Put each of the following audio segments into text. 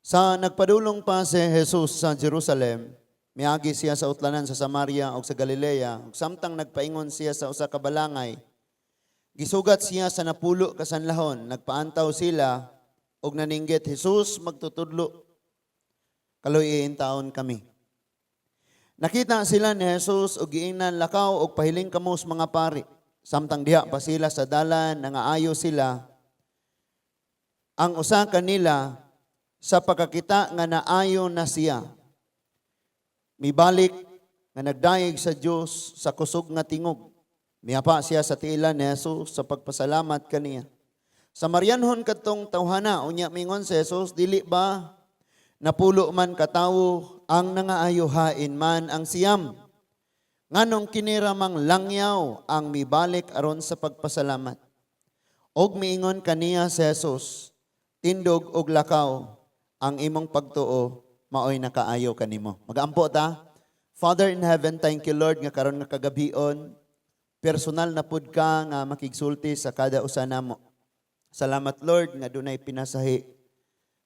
Sa nagpadulong pa si Jesus sa Jerusalem, miagi siya sa utlanan sa Samaria ug sa Galilea, ug samtang nagpaingon siya sa usa ka balangay, gisugat siya sa 10 ka sanlahon. Nagpaantaw sila ug naninggit, "Jesus, magtutudlo, kaluy taon kami." Nakita sila ni Jesus ug giingnan, "Lakaw og pahiling kamo sa mga pari." Samtang diha pa sila sa dalan, nangaayo sila. Ang usa kanila, sa pagkakita nga naayo na siya, mibalik nga nagdayeg sa Dios sa kusog nga tingog. Mihapa siya sa tiilan ni Jesus sa pagpasalamat kaniya. Samarianhon kadtong tawhana. Unya mingon si Jesus, "Dili ba 10 man katawo ang nangaayo? Hain man ang 9? Nganong kini ra mang langyaw ang mibalik aron sa pagpasalamat?" Og miingon kaniya si Jesus, "Tindog og lakaw, ang imong pagtuo maoy nakaayo kanimo." Magampo ta. Father in heaven, thank you, Lord, nga karon nga kagabion personal na pud ka nga makigsulti sa kada usa namo. Salamat, Lord, nga dunay pinasahi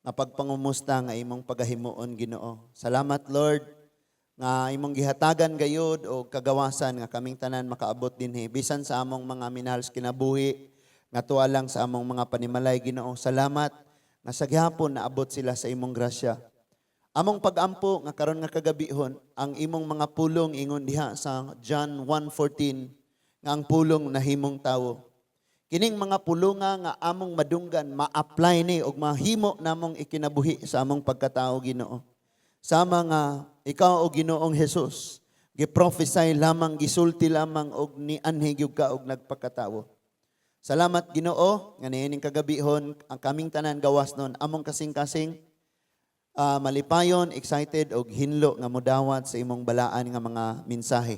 nga pagpangumusta nga imong pagahimuon, Ginoo. Salamat, Lord, nga imong gihatagan gayud og kagawasan nga kaming tanan makaabot dinhi bisan sa among mga minahal sa kinabuhi nga tuwa lang sa among mga panimalay, Ginoo. Salamat nga sa gihapon naabot sila sa imong grasya. Among pagampo nga karon nga kagabihon ang imong mga pulong ingon diha sa John 1:14 nga ang pulong nahimong tawo. Kining mga pulunga nga among madunggan, ma-apply ni og mahimo namong ikinabuhi sa among pagkatao, Ginoo. Sama nga ikaw o Ginoong Jesus, gi-prophesy lamang, gisulti lamang og nianhi gyud ka og nagpakatawo. Salamat, Ginoo, nga niining kagabihon ang kaming tanan gawas nun among kasing-kasing malipayon, excited og hinlo nga modawat sa imong balaan nga mga mensahe.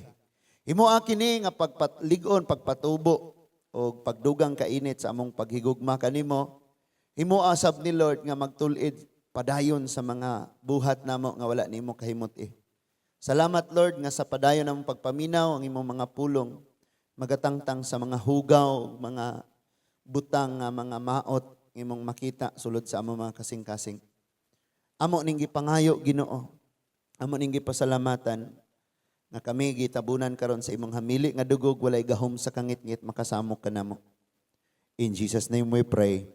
Himoa kini nga pagpatlig-on, pagpatubo og pagdugang kainit sa among paghigugma kanimo. Himoa sab ni Lord nga magtul-id padayon sa mga buhat namo nga wala nimo kahimut-i. Salamat, Lord, nga sa padayon namong pagpaminaw, ang imong mga pulong magatangtang sa mga hugaw, mga butang nga mga maot imong makita sulod sa among mga kasing-kasing. Amo ning gipangayo, Ginoo. Amo ning gipasalamatan nga kami gitabunan karon sa imong hamili nga dugog, walay gahom sa kangitngit makasamok kanamo. In Jesus' name we pray.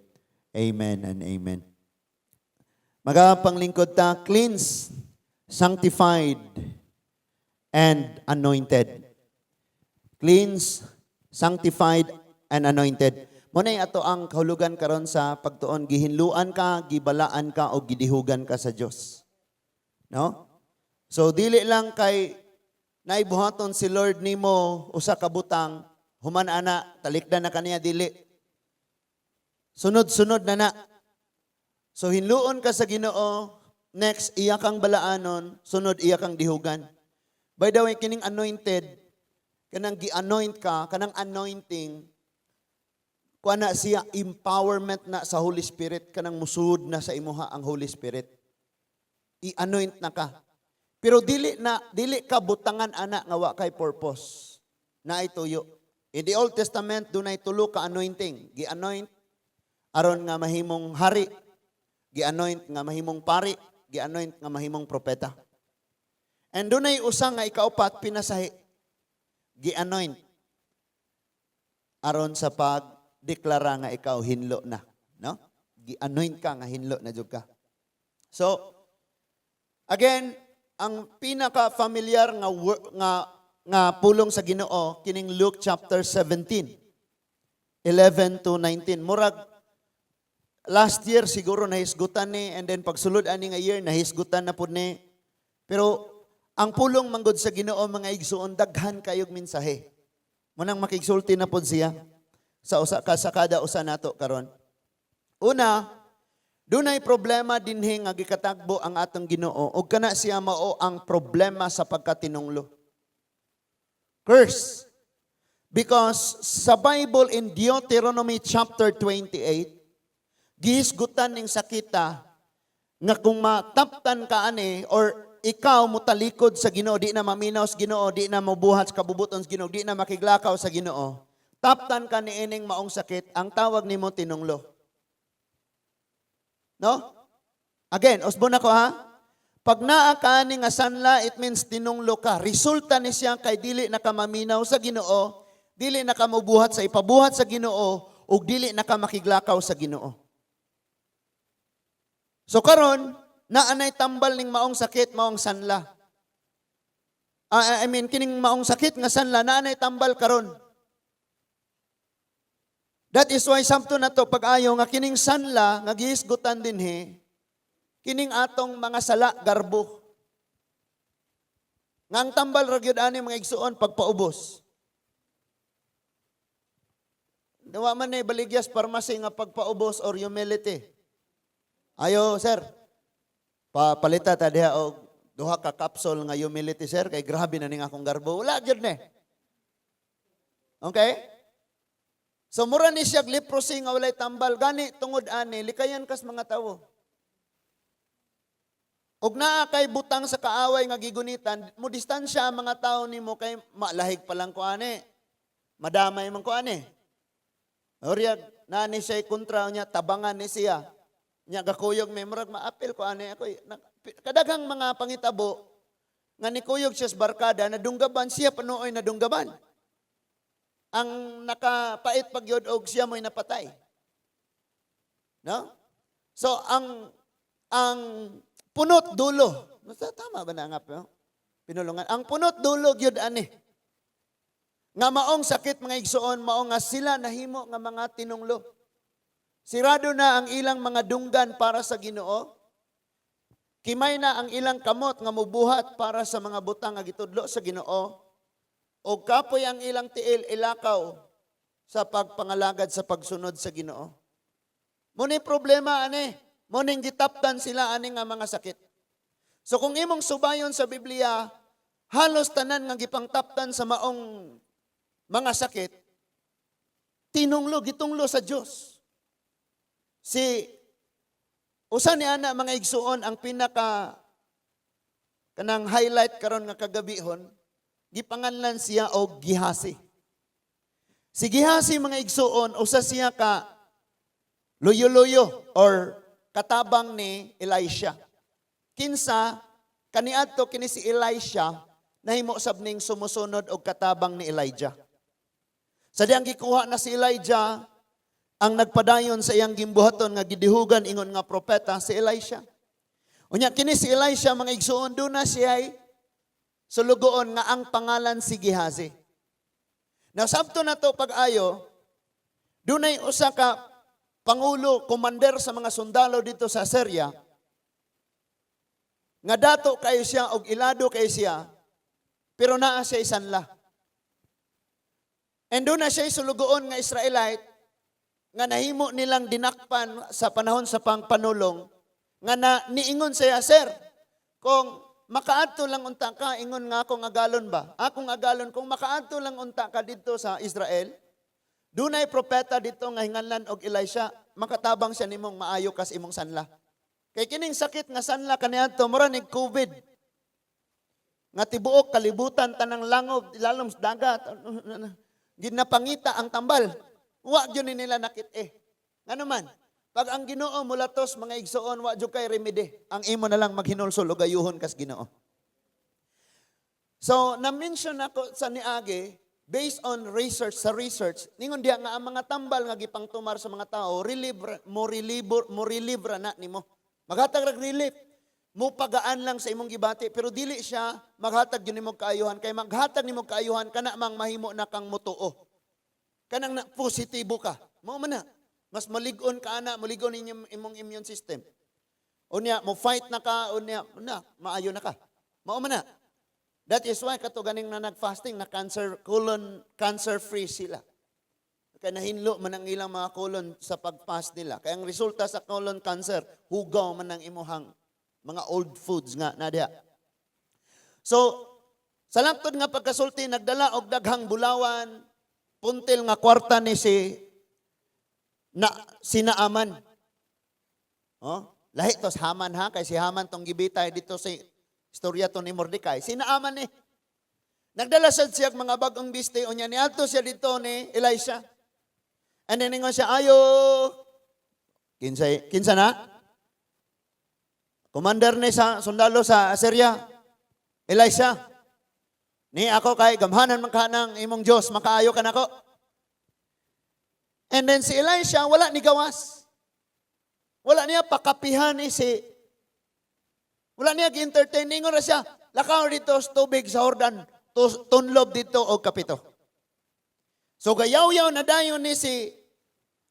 Amen and amen. Magapanglingkod ta, cleansed, sanctified, and anointed. Cleansed, sanctified, and anointed. Mao na ato ang kahulugan karon sa pagtuon, gihinluan ka, gibalaan ka o gidihugan ka sa Dios. No? So dili lang kay naibuhaton si Lord nimo usa ka butang, human ana talikdan na kaniya, dili. Sunod-sunod na na. So hinluon ka sa Ginoo, next iya kang balaanon, sunod iya kang dihugan. By the way, kining anointed, kanang gi-anoint ka, kanang anointing, kuha na siya, empowerment na sa Holy Spirit, kanang musud na sa imuha ang Holy Spirit. I-anoint na ka. Pero dili na dili ka butangan ana nga wa kay purpose. Naay tuyo. In the Old Testament dunay tulo ka anointing. Gi-anoint aron nga mahimong hari, gi-anoint nga mahimong pari, gi-anoint nga mahimong propeta. And dunay usa nga ikaupat, pinasahi. Gi-anoint aron sa pagdeklara nga ikaw hinlo na, no? Gi-anoint ka nga hinlo na jud ka. So, again, ang pinaka-familiar nga pulong sa Ginoo kining Luke chapter 17 11 to 19. Murag last year siguro nahisgutan ni and then pagsulod ani nga year nahisgutan na pud ni. Pero ang pulong manggod sa Ginoo, mga igsuon, daghan kayog mensahe. Mao nang makigsulti na pod siya sa usa ka sa kada usa nato karon. Una, dunay problema dinhi nga gikatagbo ang atong Ginoo ug kana siya mao ang problema sa pagkatinunglo. Curse. Because sa Bible in Deuteronomy chapter 28, gihisgutan ning sakita nga kung mataptan ka ani or ikaw motalikod sa Ginoo, di na maminaw sa Ginoo, di na mobuhat sa kabubuton sa Ginoo, di na makiglakaw sa Ginoo, taptan ka niining maong sakit, ang tawag nimo tinunglo. No? Again, usbon ako ha. Pag naa ka ani nga sanla, it means tinunglo ka. Resulta ni siya kay dili na ka maminaw sa Ginoo, dili na ka mobuhat sa ipabuhat sa Ginoo, ug dili na ka makiglakaw sa Ginoo. So karon, naa nay tambal ning maong sakit, maong sanla. Ah, I mean, kining maong sakit nga sanla, naa nay tambal karon. That is why samto na to pag-ayo nga kining sanla nga gihisgutan dinhi, kining atong mga sala, garbo. Nga ang tambal ra gyud ani, mga igsuon, pagpaubos. Wa man ni baligyas pharmacy nga pagpaubos or humility. Ayo, sir. Palita ta diha og duha ka capsule nga humility, sir, kay grabe na ning akong garbo. Wala gyud ni. Okay? So mura ni siya leprosy nga walay tambal, gani tungod ani likayan kas mga tawo. Og naa kay butang sa kaaway nga gigunitan, mo distansya ang mga tao nimo kay malahig pa lang ko ani. Madamay man ko ani. Oryag naa ni siya kontra niya, tabangan ni siya. Nya gakuyog may murag maapil ko ani ako. Kadaghang mga pangitabo nga nikuyog siya sa barkada, nadunggaban siya panuoy nadunggaban. Ang nakapait pagyod og siya mo'y napatay. No? So ang punot dulo. Basta tama ba na nga no? Pinulungan. Ang punot dulo gyud ani. Nga maong sakit, mga igsuon, mao nga sila nahimo nga mga tinunglo. Sirado na ang ilang mga dunggan para sa Ginoo. Kimay na ang ilang kamot nga mubuhat para sa mga butang nga gitudlo sa Ginoo. O kapoy ang ilang tiil ilakaw sa pagpangalagad sa pagsunod sa Ginoo. Mao ni problema ani. Mao ning gitaptan sila ani nga mga sakit. So kung imong subayon sa Biblia, halos tanan nga gipangtaptan sa maong mga sakit, tinunglo, gitunglo sa Dios. Si usa ni ana, mga igsuon, ang pinaka kanang highlight karon nga kagabihon, gipanganlan siya og Gihasi. Si Gihasi, mga igsuon, usa siya ka luyo-luyo or katabang ni Elisha. Kinsa kaniadto kini si Elisha nahimo sab ning sumusunod og katabang ni Elijah. Sa diyang gikuha na si Elijah, ang nagpadayon sa iyang gimbuhaton nga gidihugan ingon nga propeta si Elisha. Unya kini si Elisha, mga igsuon, duna siya ay sulugoon nga ang pangalan si Gehazi. Now sabto na to pag-ayo, dunay usa ka pangulo, commander sa mga sundalo dito sa Syria, nga dato kayo siya og ilado kayo siya, pero naa siya isanla. And duna siya sulugoon nga Israelite nga nahimo nilang dinakpan sa panahon sa pangpanulong nga na niingon siya, "Sir, kung makaadto lang unta ka," ingon nga, "akong agalon ba? Akong agalon, kung makaadto lang unta ka didto sa Israel, dunay propeta dito nga hinganlan og Elisha, makatabang siya nimong maayo kas imong sanla." Kay kining sakit nga sanla kaniadto mura nig COVID. Nga tibuok kalibutan, tanang langob, ilalom sa dagat, ginapangita ang tambal. Wa gyud ni nila nakit eh. Ngano man, pag ang Ginoo mulatos, mga igsuon, wa jud kay remedy. Ang imo na lang maghinulsol og ayuhon kas Ginoo. So, na-mention ako sa niagi, based on research, sa research, ningon diya nga ang mga tambal nga gipangtumar sa mga tao, relieve, mo relieve ra na nimo. Maghatag rag relief. Mo pagaan lang sa imong gibati, pero dili siya maghatag gyud nimo kaayuhan, kay maghatag nimo kaayuhan kana mang mahimo na kang mutuo. Kanang na, positibo ka. Mao man na. Mas malig-on ka ana, malig-on inyong imong immune system. Unya, mo fight na ka, unya, na, maayo na ka. Mao man na. That is why kato ganing na nag-fasting na cancer, colon cancer free sila. Kaya nahinlo man ang ilang mga colon sa pag-fast nila. Kaya ang resulta sa colon cancer, hugaw man ang imuhang mga old foods nga na diha. So, sa langtod nga pagkasulti, nagdala og daghang bulawan, puntil nga kwarta ni si Naaman. Oh, lahi to sa Haman ha, kay si Haman tong gibitay dito sa istorya to ni Mordecai. Si Naaman ni. Nagdala sad siya og mga bagong biste, unya niadto siya dito ni Elisha. And then ningon siya, "Ayo." Kinsa, kinsa na? Commander ni sa sundalo sa Assyria, Elisha. Ni ako kay gamhanan man ka ng imong Dios, makaayo ka nako. And then si Elisha, wala ni gawas. Wala niya pakapihan ni si. Wala niya gi-entertain. Ingon ra siya, "Lakaw dito sa tubig sa Jordan, tunlob dito og kapito." So gayaw-yaw na dayon ni si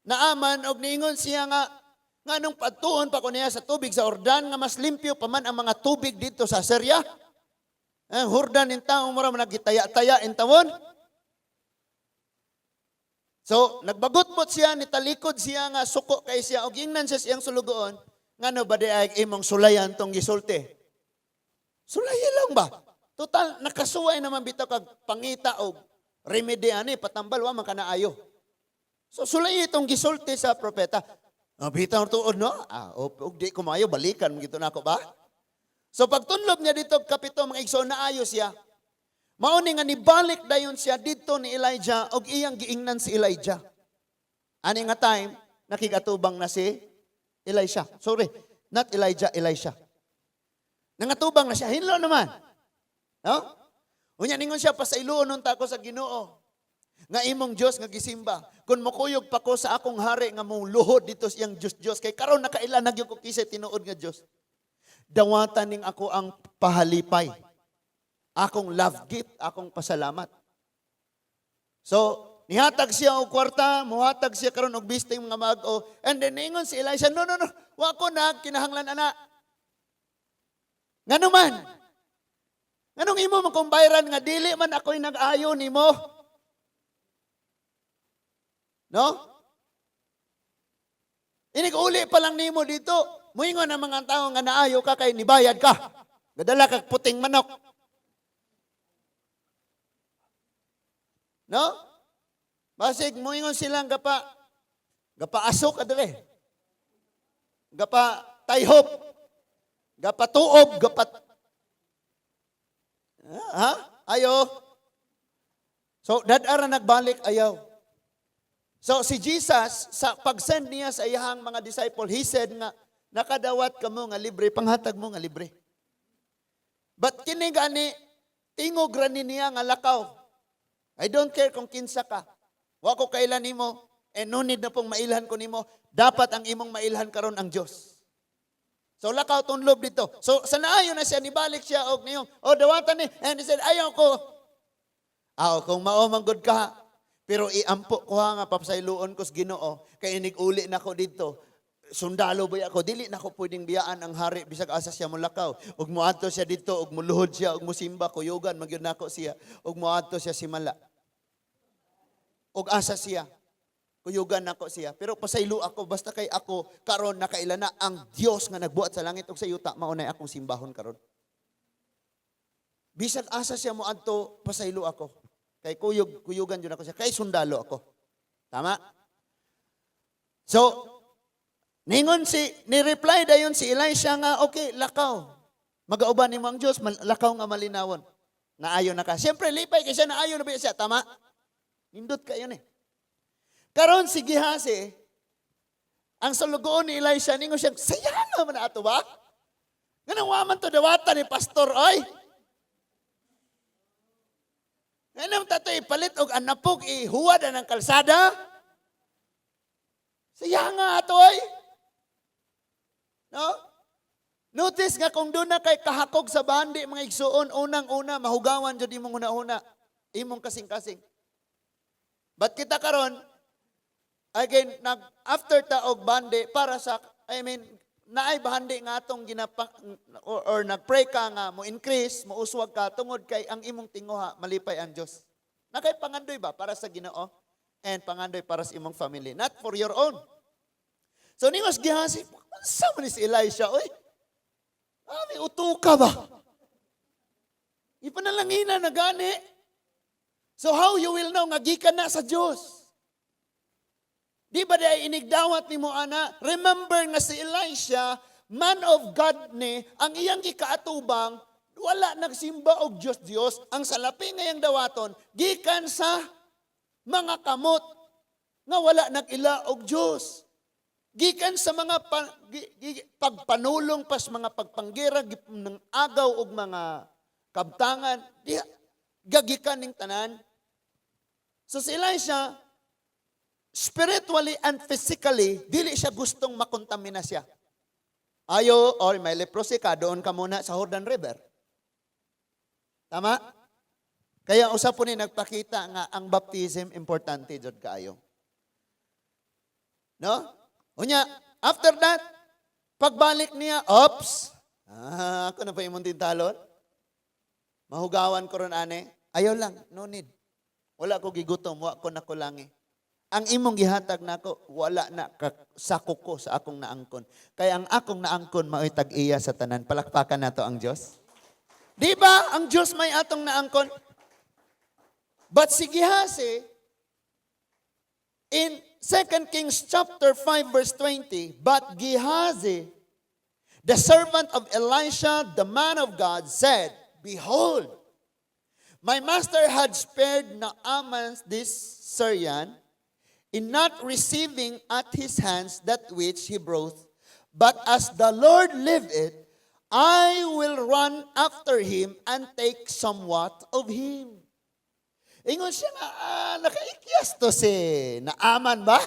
Naaman og niingon siya nga nganong padtuon pa ko niya sa tubig sa Jordan nga mas limpyo pa man ang mga tubig dito sa Syria. Ang Jordan in tao mura man nagitaya-taya in tawon. So, nagbagot-bot siya, nitalikod siya nga suko kay siya, og ingnan siya siyang sulugoon, "Ngano ba di ay imong sulayan tong gisulti?" Sulayan lang ba? Total, nakasuway naman bitaw kag pangita og remedy ani, patambal, wa man ka naayo. So, sulay itong gisulti sa propeta. Ah, bitaw tuod, no? Ah, og di ko maayo, balikan mo gito nako ba? So, pagtunlob niya dito, kapito, mga igsoon, naayo siya. Mao ni nga nibalik dayon siya dito ni Elijah og iyang giingnan si Elijah. Ani nga time, nakigatubang na si Elisha. Sorry, not Elijah, Elisha. Nangatubang na siya, hinlo naman. No? Unya ningon siya, "Pasayloon unta ko sa Ginoo nga imong Dios nga gisimba. Kung mukuyog pa ko sa akong hari nga muluhod dito sa iyang Dios Dios kay karon nakaila na gyud ko kinsay tinuod nga Dios. Dawatan ning ako ang pahalipay. Akong love gift, akong pasalamat." So, nihatag siya og kwarta, muhatag siya karon og bisting mga mag-o. And then ningon si Elisha, "No, no, no, wa ko na kinahanglan ana." Ngano man? Nganong imo man kong bayran nga dili man ako'y nag-ayo nimo? No? Inig uli pa lang nimo dito. Muingon ang mga tao nga naayo ka kay nibayad ka. Gadala kag puting manok. No? Basig muingon silang gapa aso ka dire. Gapa tayhop. Gapa tuob, gapa. Ha? Ayo. So dad-ara nagbalik ayaw. So si Jesus sa pag-send niya sa iyahang mga disciple, he said nga nakadawat kamo nga libre, panghatag mo nga libre. But kini gani tingog ra ni niya nga lakaw. I don't care kung kinsa ka. Wa ko kailan nimo, and no need na pong mailhan ko nimo. Dapat ang imong mailhan karon ang Dios. So lakaw, tunlob dito. So sa naayo na siya, nibalik siya og niyong, "Oh, dawatan ni." And he said, "Ayaw ko." "Aw, kung mao man gud ka, pero iampo ko ha nga papasayloon ko sa Ginoo kay inig uli na ko dito. Sundalo ba ako? Dili na ko pwedeng biyaan ang hari bisag asa siya molakaw. Ug moadto siya dito, ug muluhod siya, ug musimba, kuyugan man gyud nako siya. Ug moadto siya simala. Ug asa siya, kuyugan nako siya. Pero pasaylo ako basta kay ako karon nakaila na ang Dios nga nagbuhat sa langit ug sa yuta mao nay akong simbahon karon. Bisag asa siya moadto, pasaylo ako. Kay kuyugan jud ako siya. Kay sundalo ako." Tama? So, ningon si, ni-reply dayon si Elisha nga, "Okay, lakaw. Magauban nimo ang Diyos, lakaw nga malinawon. Naayo na ka." Siyempre, lipay kay siya, naayo na ba siya? Tama? Nindot kayo ni. Karon si Gehazi, ang sulugoon ni Elisha, ningon siya, "Saya naman na ato ba? Nganong wa man to dawatan ni pastor, oy? Nganong tato ipalit og anapog ihuwad ang kalsada? Saya nga ato, oy." No? Notice nga kung doon na kay kahakog sa bandi, mga igsuon, unang-una, mahugawan jud imong una-una, imong kasing-kasing. But kita karon, again, nag after ta og bandi para sa, I mean, naay bahandi nga atong ginapa or nagpray ka nga mo increase, mo uswag ka tungod kay ang imong tinguha malipay ang Dios. Nakay pangandoy ba para sa Ginoo and pangandoy para sa imong family, not for your own. So ningos Gehazi, "Unsa man ni si Elisha, oy? Ami uto ka ba? Ipanalangina na gani." So how you will know nga gikan na sa Dios? Di ba di ay inigdawat nimo ana? Remember nga si Elisha, man of God ni, ang iyang gikaatubang, wala nagsimba og Dios Dios, ang salapi ngayang dawaton, gikan sa mga kamot nga wala nag-ila og Dios. Gikan sa mga pagpanulong pas mga pagpanggera ng agaw og mga kabtangan, diha gagikan ning tanan. So si Elisha, spiritually and physically, dili siya gustong makontamina siya. Ayo, or may leprosy ka, doon ka muna sa Jordan River. Tama? Kaya usa po ni nagpakita nga ang baptism importante jud kaayo. No? Unya, after that, pagbalik niya, oops, ah, ako na pa imong tintalon? Mahugawan ko ron ane. Ayaw lang, no need. Wala ko gigutom, wa ko nakulangi. Ang imong gihatag nako, wala na sako ko sa akong naangkon. Kaya ang akong naangkon mao'y tag-iya sa tanan. Palakpakan nato ang Dios. Di ba? Ang Dios may atong naangkon. But si Gehazi, in 2 Kings chapter 5 verse 20, "But Gehazi, the servant of Elisha, the man of God, said, 'Behold, my master had spared Naaman this Syrian in not receiving at his hands that which he brought. But as the Lord liveth, I will run after him and take somewhat of him.'" Ingon siya nga, ah, nakaikyas to si Naaman ba?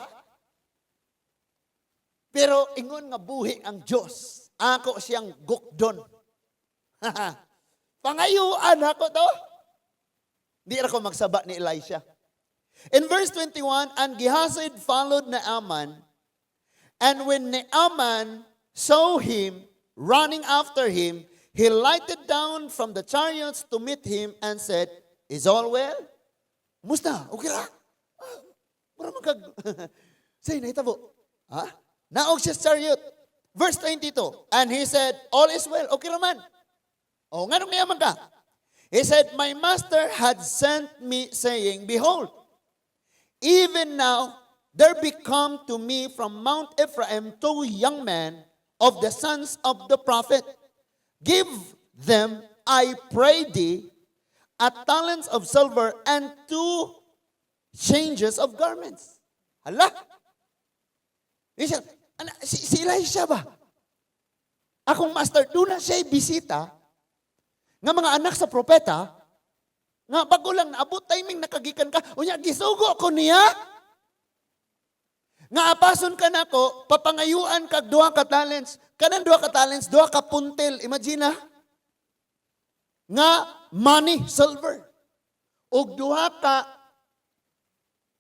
Pero ingon nga buhi ang Diyos, ako siyang gukdon. Pangayuan ako to. Di ra ko magsaba ni Elisha. In verse 21, "And Gehazi followed Naaman, and when Naaman saw him running after him, he lighted down from the chariots to meet him and said, 'Is all well? Musta? Okay ra? Ah, mura man kag say, nahitabo. Ha?" Naog siya sa chariot. Verse 22, "And he said, 'All is well.'" Okay raman. O, nganong niya man ka? "He said, 'My master had sent me, saying, Behold, even now there be come to me from Mount Ephraim two young men of the sons of the prophet. Give them, I pray thee, a talent of silver and two changes of garments.'" Hala! Isa, ana, si Elisha ba? Akong master, doon na siya bisita nga mga anak sa propeta, nga bago lang naabot timing nakagikan ka, unya gisugo ko niya. Nga apason ka nako, papangayuan kag 2 ka talents. Kanang 2 ka talents, 2 ka puntil. Imagine na. Nga money, silver. Og duha ka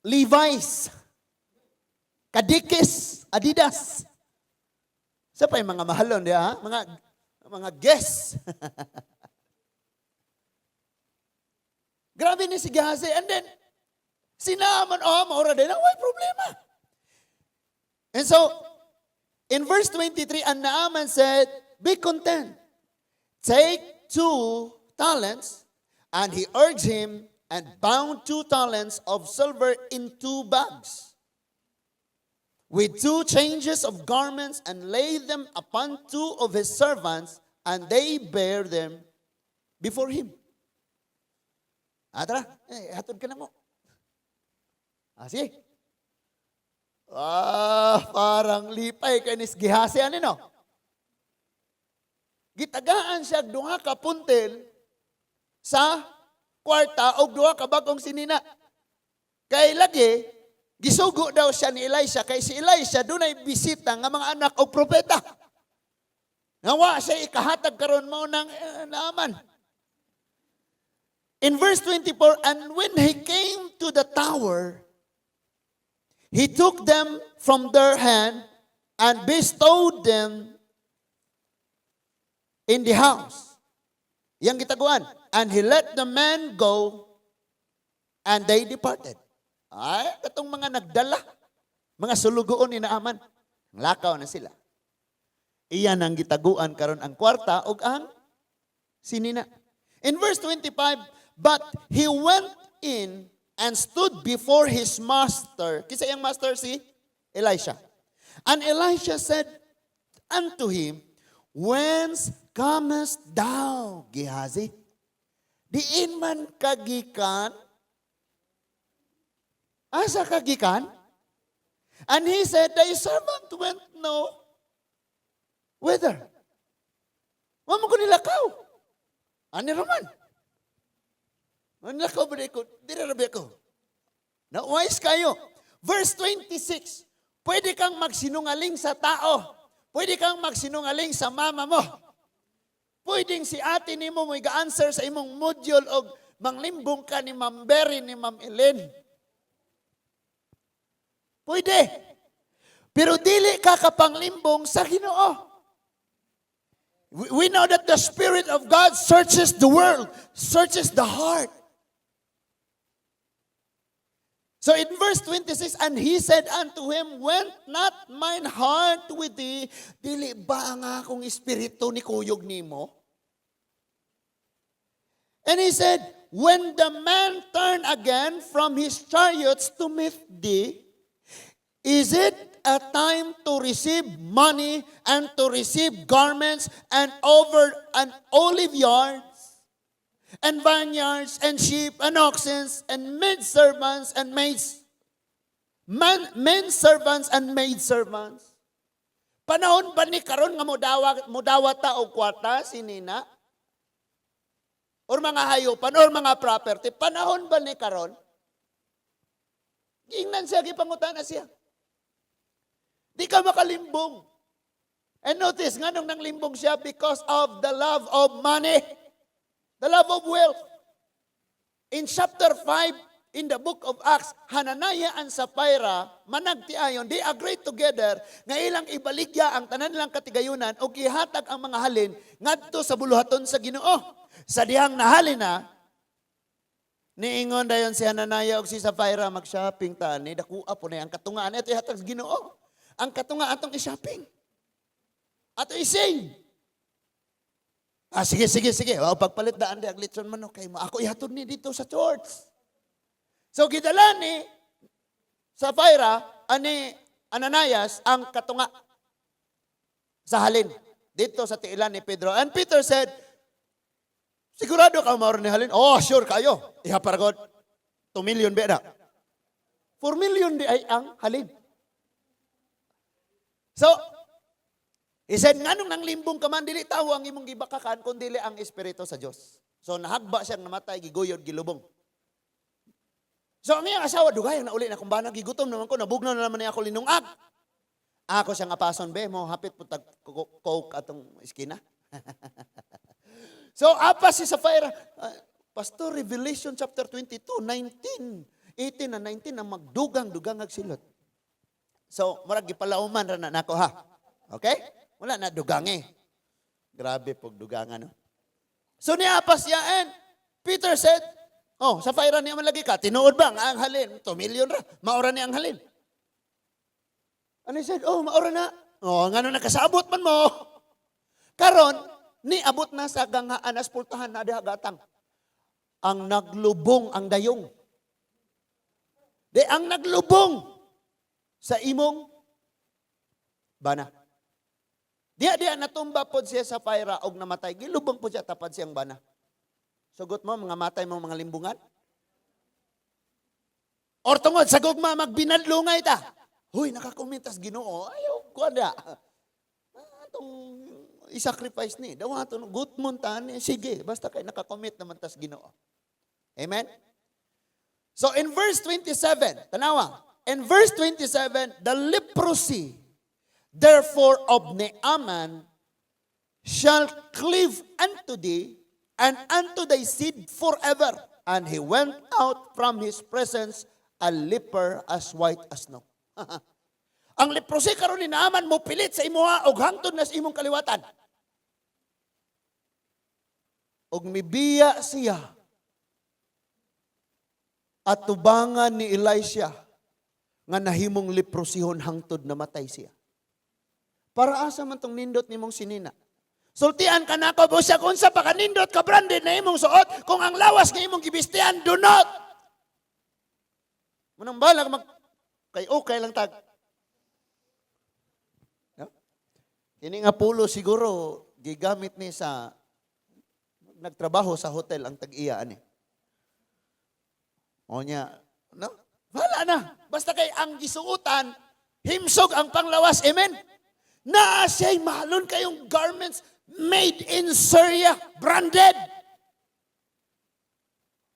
Levi's. Kadikis, Adidas. Sa pa yung mga mahalon, di ha? Mga guests. Grabe ni si Gehazi. And then, si Naaman, oh, maura din, way problema. And so, in verse 23, "And Naaman said, 'Be content. Take 2 talents.' And he urged him and bound 2 talents of silver in two bags with two changes of garments and laid them upon two of his servants, and they bare them before him." Ah, tara, eh, hatod ka na mo. Ah, sige. Ah, parang lipay kay ni Gehazi ano no? Gitagaan siya og 2 ka puntil sa kwarta og 2 ka bagong sinina. Kay lagi gisugo daw siya ni Elisha kay si Elisha dunay bisita nga mga anak og propeta. Nga wa siya ikahatag karon mao nang Naaman. In verse 24, "And when he came to the tower, he took them from their hand and bestowed them in the house." Yang gitaguan. "And he let the men go and they departed." Ay, katong mga nagdala, mga sulugoon ni Naaman, lakaw na sila. Iyan ang gitaguan karon ang kwarta ug ang sinina. In verse 25, "But he went in and stood before his master." Kinsa iyang master? Si Elisha. "And Elisha said unto him, 'Whence comest thou, Gehazi?'" Diin man kagikan? Asa kagikan? "And he said, 'Thy servant went know whether. Wa man ko nilakaw. Ani raman. Nilakaw ba ko? Dira ra ko. Na wise kayo. Verse 26. Pwede kang magsinungaling sa tao. Pwede kang magsinungaling sa mama mo. Pwedeng si ate nimo mo answer sa imong module og manglimbong ka ni Ma'am Berry, ni Ma'am Ellen. Pwede. Pero dili ka kapanglimbong sa Ginoo. We know that the Spirit of God searches the world, searches the heart. So in verse 26, "And he said unto him, 'Went not mine heart with thee?'" Dili ba ang akong espiritu ni kuyog nimo? And he said, "When the man turned again from his chariots to meet thee, is it a time to receive money and to receive garments and over an olive yards and vineyards and sheep and oxen and maid servants and maids, men servants and maid servants?" Panahon ba ni karon nga mudawat ta og kwarta sinina? Or mga hayupan or mga property? Panahon ba ni karon? Gingnan siya, gipangutana siya. Di ka makalimbong. And notice, nganong nanglimbong siya? Because of the love of money. The love of wealth. In chapter 5, in the book of Acts, Hananiah and Sapphira, managtiayon, they agreed together nga ilang ibaligya ang tanan nilang katigayunan o gihatag ang mga halin ngadto sa buluhaton sa Ginoo. Sa dihang nahalin na, niingon dayon si Hananiah og si Sapphira, "Mag-shopping ta ni, dakua po na ang katungaan, ito ihatag sa Ginoo. Ang katunga atong i-shopping. Ato i-save." "Ah, sige, sige, sige. O, pagpalit daan di ag litson manok kay mo. Ako ihatod ni dito sa church." So gidala ni Sapphira ani Ananias ang katunga sa halin dito sa tiilan ni Pedro. And Peter said, "Sigurado ka mao ni halin?" "Oh, sure kayo. Iha para God. 2 million ba na?" 4 million di ay ang halin. So, he said, "Nganong nanglimbong ka man, dili tao ang imong gibakakan, kun dili ang Espiritu sa Dios." So, nahagba siyang namatay, giguyod, gilubong. So, ang iyang asawa, "Dugay na uli na kung bana, gigutom naman ko, nabugnaw na naman niya ako linungag. Ako siyang apason, be, mo hapit po tag coke atong iskina." So, apa si Sapphira, "Pastor, Revelation chapter 22, 19, 18 na 19, ang magdugang-dugang silot." So, murag gipalauman ra na nako ha. Okay? Wala na dugang eh. Grabe pog dugangan, no? So niapas siya and Peter said, "Oh, Sapphira niya man lagi ka, tinuod ba ang halin? 2 million ra, maura ni ang halin." And he said, "Oh, maura na." "Oh, ngano nakasabot man mo?" Karon, niabot na sa ganghaan, aspultahan na diha gatang. Ang naglubong ang dayong. Di ang naglubong sa imong bana. Diya diya natumba pod siya Sapphira og namatay. Gilubong pod siya tapad siyang bana. Sugot mo mga matay mo mga limbungan? Or tungod sa gugma magbinadlungay ta. "Huy, nakakomentas Ginoo. Ayaw ko na. Atong i-sacrifice ni. Daw ato gutmon ta ni. Sige, basta kay nakakommit naman tas Ginoo." Amen? So in verse 27, tanawa. In verse 27, "The leprosy therefore of Naaman shall cleave unto thee and unto thy seed forever." And he went out from his presence a leper as white as snow. Ang leprosy karon ni Naaman mo pilit sa imuha og hangtod na sa imong kaliwatan. Og mibiya siya at tubangan ni Elisha nga nahimong leprosihon hangtod namatay siya. Para asa man tong nindot nimong sinina? Sultian ka nako busa kung sa pakanindot ka branded na imong suot kung ang lawas nga imong gibistian dunot. Munang balag mag kay okay lang tag. No? Kini nga pulo siguro gigamit ni sa nagtrabaho sa hotel ang tag-iya ani. O niya, no? Wala na. Basta kay ang gisuotan, himsog ang panglawas. Amen? Naa siya'y mahalon kayong garments made in Syria, branded.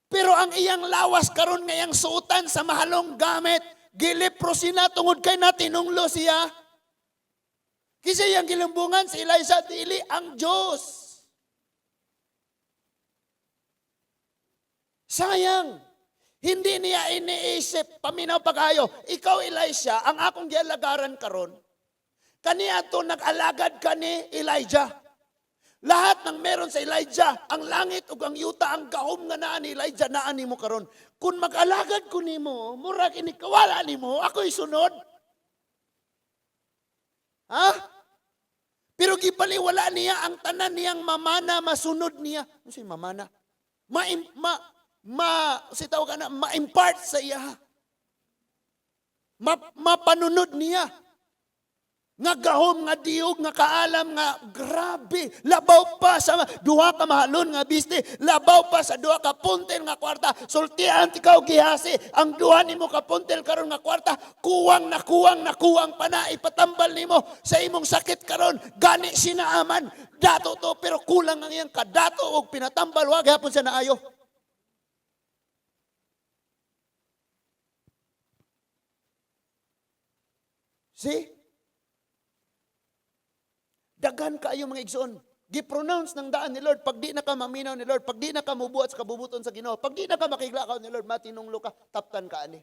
Pero ang iyang lawas karon ngayang suotan sa mahalong gamit, gileprosy na tungod kay natinunglo siya. Kasi iyang gilumbungan si Elisha, dili ang Diyos. Sayang. Hindi niya iniisip, paminaw pag-ayo, ikaw, Elisha, ang akong gialagaran karon. Kaniya to nag-alagad ka ni Elijah. Lahat ng meron sa Elijah, ang langit ug ang yuta, ang gahom nga naa ni Elijah, naa nimo karon. Kung mag-alagad ko nimo, murag inikawala nimo, ako'y sunod. Ha? Pero gibaliwala niya ang tanan niyang mamana, masunod niya. Ano siya mamana? Ma, ma, ma, si tawag ka na, ma-impart sa iya. Ma, mapanunod niya. Nga gahom, nga diog, nga kaalam, nga grabe. Labaw pa sa duha ka mahalon nga biste. Labaw pa sa duha ka puntel nga kwarta. Sultian ikaw, Gehazi. Ang duha nimo ka puntel karon nga kwarta, kuwang na kuwang na kuwang pa na ipatambal nimo sa imong sakit karon. Gani si Naaman. Dato to, pero kulang ang iyang kadato og pinatambal. Wa gihapon siya naayo. See? Daghan kaayo, mga igsoon. Gi-pronounce ng daan ni Lord, pag di na ka maminaw ni Lord, pag di na ka mubuhat sa kabubuton sa Ginoo, pag di na ka makiglakaw ni Lord, matinunglo ka, taptan ka ani.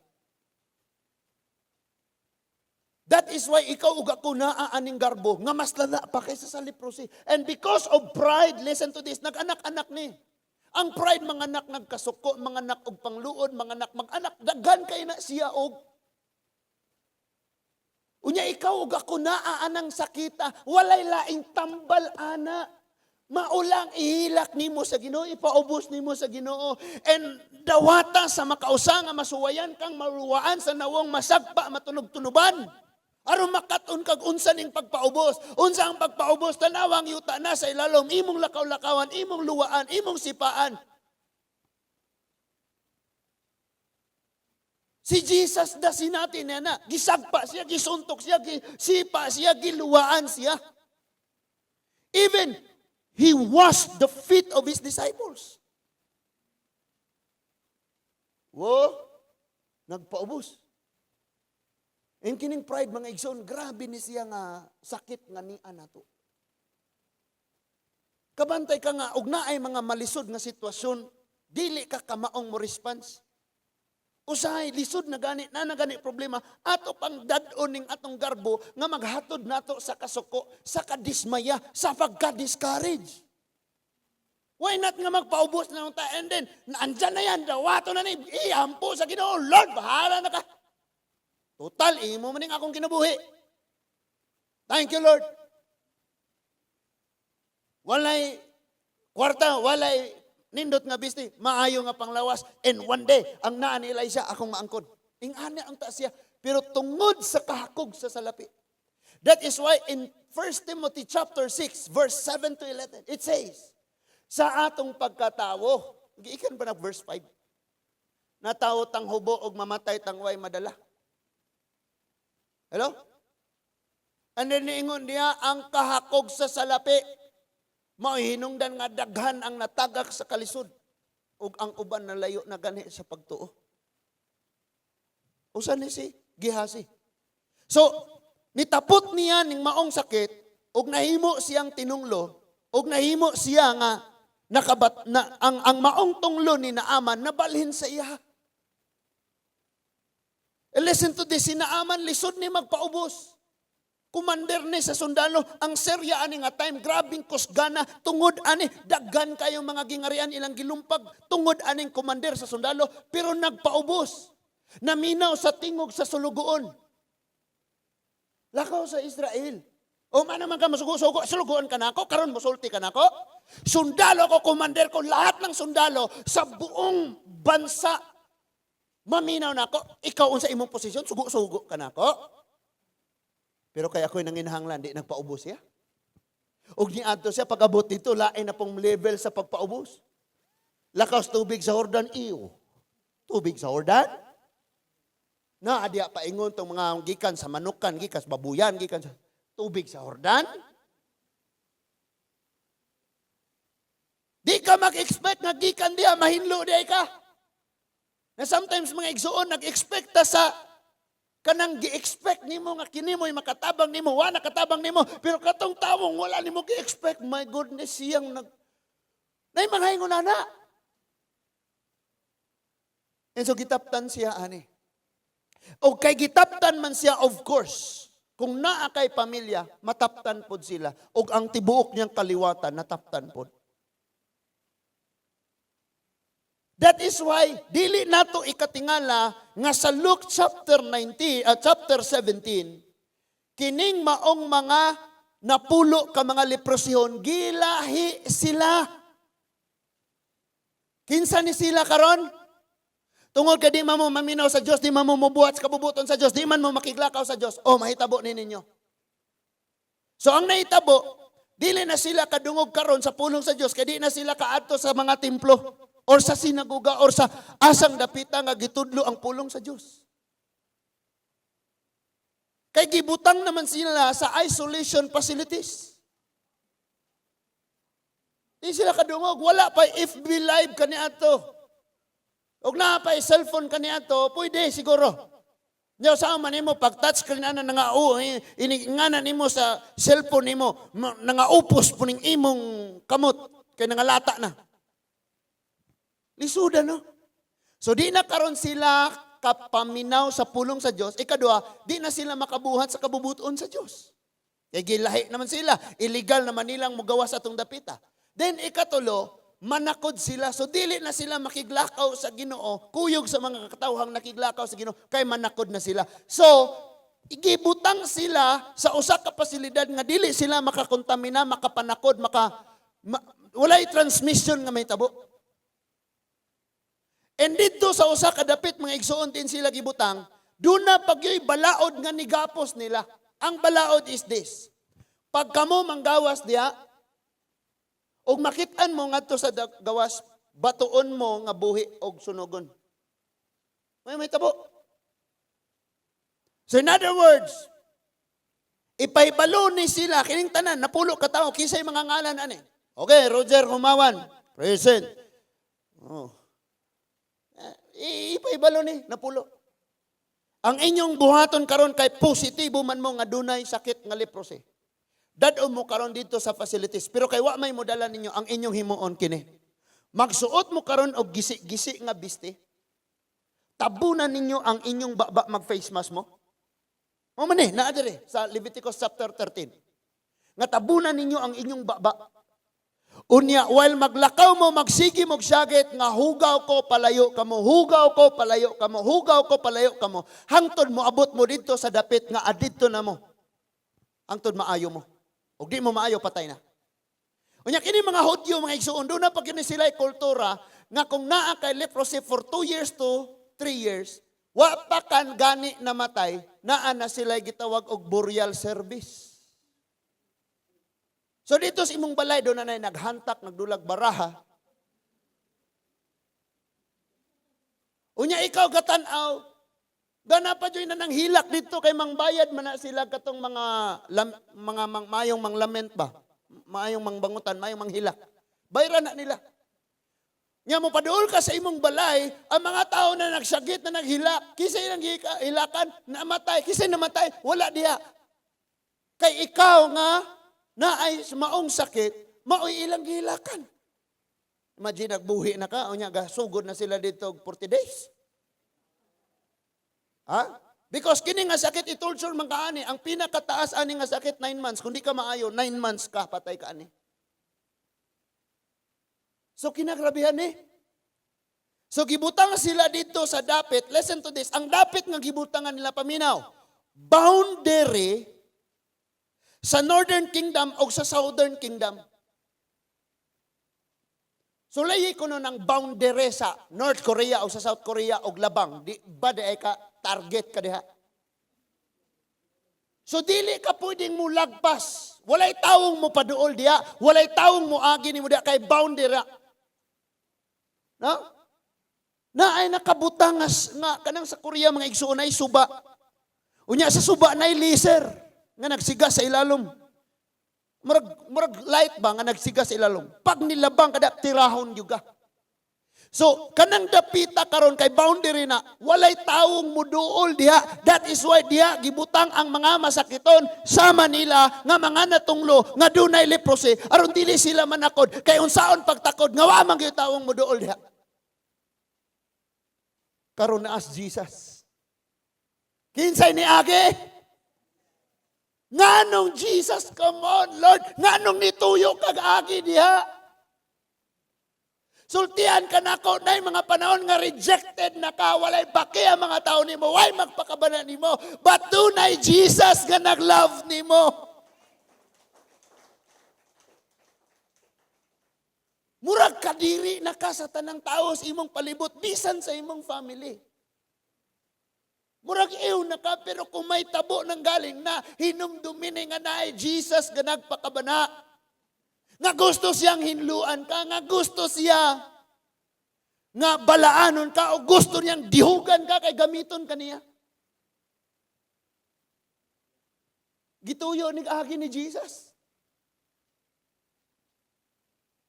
That is why ikaw ug ako naa aning garbo nga mas lala pa kaysa sa leprosy. And because of pride, listen to this, nag-anak-anak ni. Ang pride mga anak nagkasuko, mga anak og pangluod, mga anak mag-anak, daghan kay na siya og. Unya ikaw ug ako naa anang sakita, walay laing tambal ana. Maulang ihilak nimo sa Ginoo, ipaubos nimo sa Ginoo. And dawata sa makausa nga masuwayan kang maruwaan sa nawong masagpa matunog-tunuban. Aron makat-on kag unsa ning pagpaubos. Unsa ang pagpaubos? Tanawang yuta na sa ilalom, imong lakaw-lakawan, imong luwaan, imong sipaan. Si Jesus da sinati niya na, gisagpa siya, gisuntok siya, gisipa siya, giluwaan siya. Even, he washed the feet of his disciples. Wo, nagpaubos. And kining pride, mga igsoon, grabe ni siya nga sakit nga niya nato. Kabantay ka nga, og naay mga malisod nga sitwasyon, dili ka kamaong mo response. Usahay, lisod na gani, na na gani problema, ato pang dad-on ning atong garbo nga maghatod nato sa kasuko, sa kadismaya, sa pagka-discourage. Why not nga magpaubos na ta and then, andyan na yan, dawato na ni, iampo sa Ginoo, Lord, bahala na ka. Total, imo man ning akong kinabuhi. Thank you, Lord. Walay kwarta, walay nindot nga bisti, maayo nga panglawas. And one day, ang naa ni Elisha, akong maangkon. Ingani ang taas siya. Pero tungod sa kahakog sa salapi. That is why in 1 Timothy chapter 6, verse 7 to 11, it says, sa atong pagkatawo, giikan pa na verse 5, natawo tang hubo og mamatay tang way madala. Hello? And then niingon niya, ang kahakog sa salapi, mao'y hinungdan nga daghan ang natagak sa kalisod ug ang uban nalayo na gani sa pagtuo. Usa ni si Gehazi. So, nitapot niya ning maong sakit ug nahimo siyang tinunglo ug nahimo siya nga nakabat na ang maong tunglo ni Naaman nabalhin sa iya. And listen to this, si Naaman lisod ni magpaubos. Kumander ni sa sundalo, ang serya ani nga time, grabing kusgana, tungod ani, daghan kayo mga gingarian ilang gilumpag, tungod aning kumander sa sundalo, pero nagpaubos. Naminaw sa tingog sa sulugoon. Lakaw sa Israel. O man naman ka masugo-sugo, sulugoon ka nako, karon mosulti ka nako. Sundalo ko, kumander ko, lahat ng sundalo sa buong bansa. Maminaw nako, ikaw unsa imong posisyon, sugo-sugo ka nako. Pero kay ako'y nanginahanglan, di nagpaubos siya. Og niadto siya, pag-abot dito, lain na pong level sa pagpaubos. Lakaw tubig sa Jordan, iyo. Tubig sa Jordan? Na, adya paingon tong mga gikan sa manukan, gikan sa babuyan, gikan sa. Tubig sa Jordan? Di ka mag-expect nga gikan diha, mahinlo di ka. Na sometimes mga igsuon, nag-expect ta sa kanang gi-expect nimo nga kini mo'y makatabang nimo, wa nakatabang nimo, pero katong tawong wala nimo gi-expect, my goodness, siyang nag nay mga ingon ana. And so gitaptan siya ani. O kay gitaptan man siya, of course, kung naa kay pamilya, mataptan pod sila. Og ang tibuok niyang kaliwatan, nataptan pod. That is why dili nato ikatingala nga sa Luke chapter 19 at chapter 17, kining maong mga napulo ka mga leprosihon, gilahi sila. Kinsa ni sila karon? Tungod ka di man mo maminaw sa Dios, di man mo mobuhat sa kabubuton sa Dios, di man mo makiglakaw sa Dios, oh, mahitabo ni ninyo. So ang nahitabo, dili na sila kadungog karon sa pulong sa Dios, kay di na sila kaadto sa mga templo or sa sinagoga or sa asang dapita nga gitudlo ang pulong sa Dios. Kay gibutang naman sila sa isolation facilities. Di sila kadungog, wala pa FB Live kaniadto. Og naa pa cellphone kaniadto, pwede siguro. Nya sa man nimo pag touch screen ana nanga ini ngana nimo sa cellphone nimo, nangaupos puning imong kamot kay nangalata na. Lisuda, no? So di na karon sila kapaminaw sa pulong sa Dios. Ikadua, di na sila makabuhat sa kabubuton sa Dios. Kay gilahi naman sila, illegal naman nilang mugawas atong dapita. Then ikatulo, manakod sila. So dili na sila makiglakaw sa Ginoo, kuyog sa mga katawhang nakiglakaw sa Ginoo, kay manakod na sila. So igibutang sila sa usa ka pasilidad nga dili sila makakontamina, makapanakod, walay transmission nga may tabo. And didto sa usa ka dapit, mga igsuon, din sila gibutang, duna pagyoy balaod nga nigapos nila. Ang balaod is this. Pag kamo manggawas diha, og makit-an mo ngadto sa gawas, batuon mo nga buhi og sunugon. May tabo. So in other words, ipahibalo ni sila, kining tanan, napulo ka tawo, kinsay mga ngalan ani? Okay, Roger Humawan, present. Oh. Ipahibalo ni, napulo. Ang inyong buhaton karon kay positibo man mo nga dunay sakit nga leprosy. Dad-on mo karon dito sa facilities, pero kay wa may modala ninyo, ang inyong himuon kini. Magsuot mo karon og gisi-gisi nga biste. Tabunan ninyo ang inyong baba, mag face mask mo. Mo man eh, naa diri sa Leviticus chapter 13. Nga tabunan ninyo ang inyong baba. Unya, while maglakaw mo, magsige mo syagit nga "Hugaw ko, palayo kamo, hugaw ko, palayo kamo, hugaw ko, palayo kamo." Hangtod mo abot mo didto sa dapit nga adidto na mo. Hangtod maayo mo. Ug di mo maayo, patay na. Unya kini mga Hudyo, mga igsuon, duna pa kini sila kultura nga kung naa kay leprosy for 2 years to 3 years, wa pa kan gani namatay, naa na sila gitawag og burial service. So dito sa imong balay, duna na naghantak, nagdulag baraha. Unya ikaw gatan-aw, gana pa dyo'y na nang hilak dito kay mangbayad man na sila katong mga lam, mga mang, mayong manglament ba? Maayong mangbangutan, maayong manghilak. Bayran na nila. Nya mo paduol ka sa imong balay, ang mga tao na nagsagit na naghilak, kisay nang hilakan, namatay, kisay namatay, wala diha. Kay ikaw nga naay maong sakit, maoy ilang gihilakan. Imagine, nagbuhi na ka, unya gasugod na sila dito og 40 days. Ha? Because kini nga sakit i-torture man ka ani, ang pinakataas ani nga sakit 9 months. Kung di ka maayo, 9 months ka patay ka ani. So kinagrabihan eh. So gibutang sila dito sa dapit. Listen to this. Ang dapit nga gibutangan nila, paminaw, boundary sa Northern Kingdom o sa Southern Kingdom. So lahi kuno ng boundary sa North Korea o sa South Korea og labang. Di ba di ay ka target ka diha? So dili ka pwedeng mo lagpas. Walay tawong mo paduol diha, walay tawong mo agi nimo diha kay boundary. No? Na ay nakabutang nga kanang sa Korea, mga igsuon, ay suba. Unya sa suba na laser. Nga nagsiga sa ilalom. Murag light ba nga nagsiga sa ilalom. Pag nilabang kada, tirahon juga. So, kanang dapita karon kay boundary na, walay tawong muduol diha. That is why diha gibutang ang mga masakiton sa Manila nga mga natunglo nga dunay leprosy aron dili sila manakod, kay unsaon pagtakod nga wa man gyud tawong muduol diha. Karon naa si Jesus. Kinsay ni agi? Nganong Jesus, come on, Lord, nganong nituyo kag agi diha? Sultian ka nako na mga panahon nga rejected na ka, walay baki ang mga tao nimo, way magpakabana nimo, but dunay Jesus nga nag-love nimo. Murag kadiri na ka sa tanang tao sa imong palibot, bisan sa imong family. Murag ew na ka, pero kung may tabo ng galing na, hinumdumin nga naay Jesus nga nagpakabana. Nga gusto siyang hinluan ka, nga gusto siya nga balaanon ka, o gusto niyang dihugan ka kay gamiton ka niya. Gituyo ni agi ni Jesus.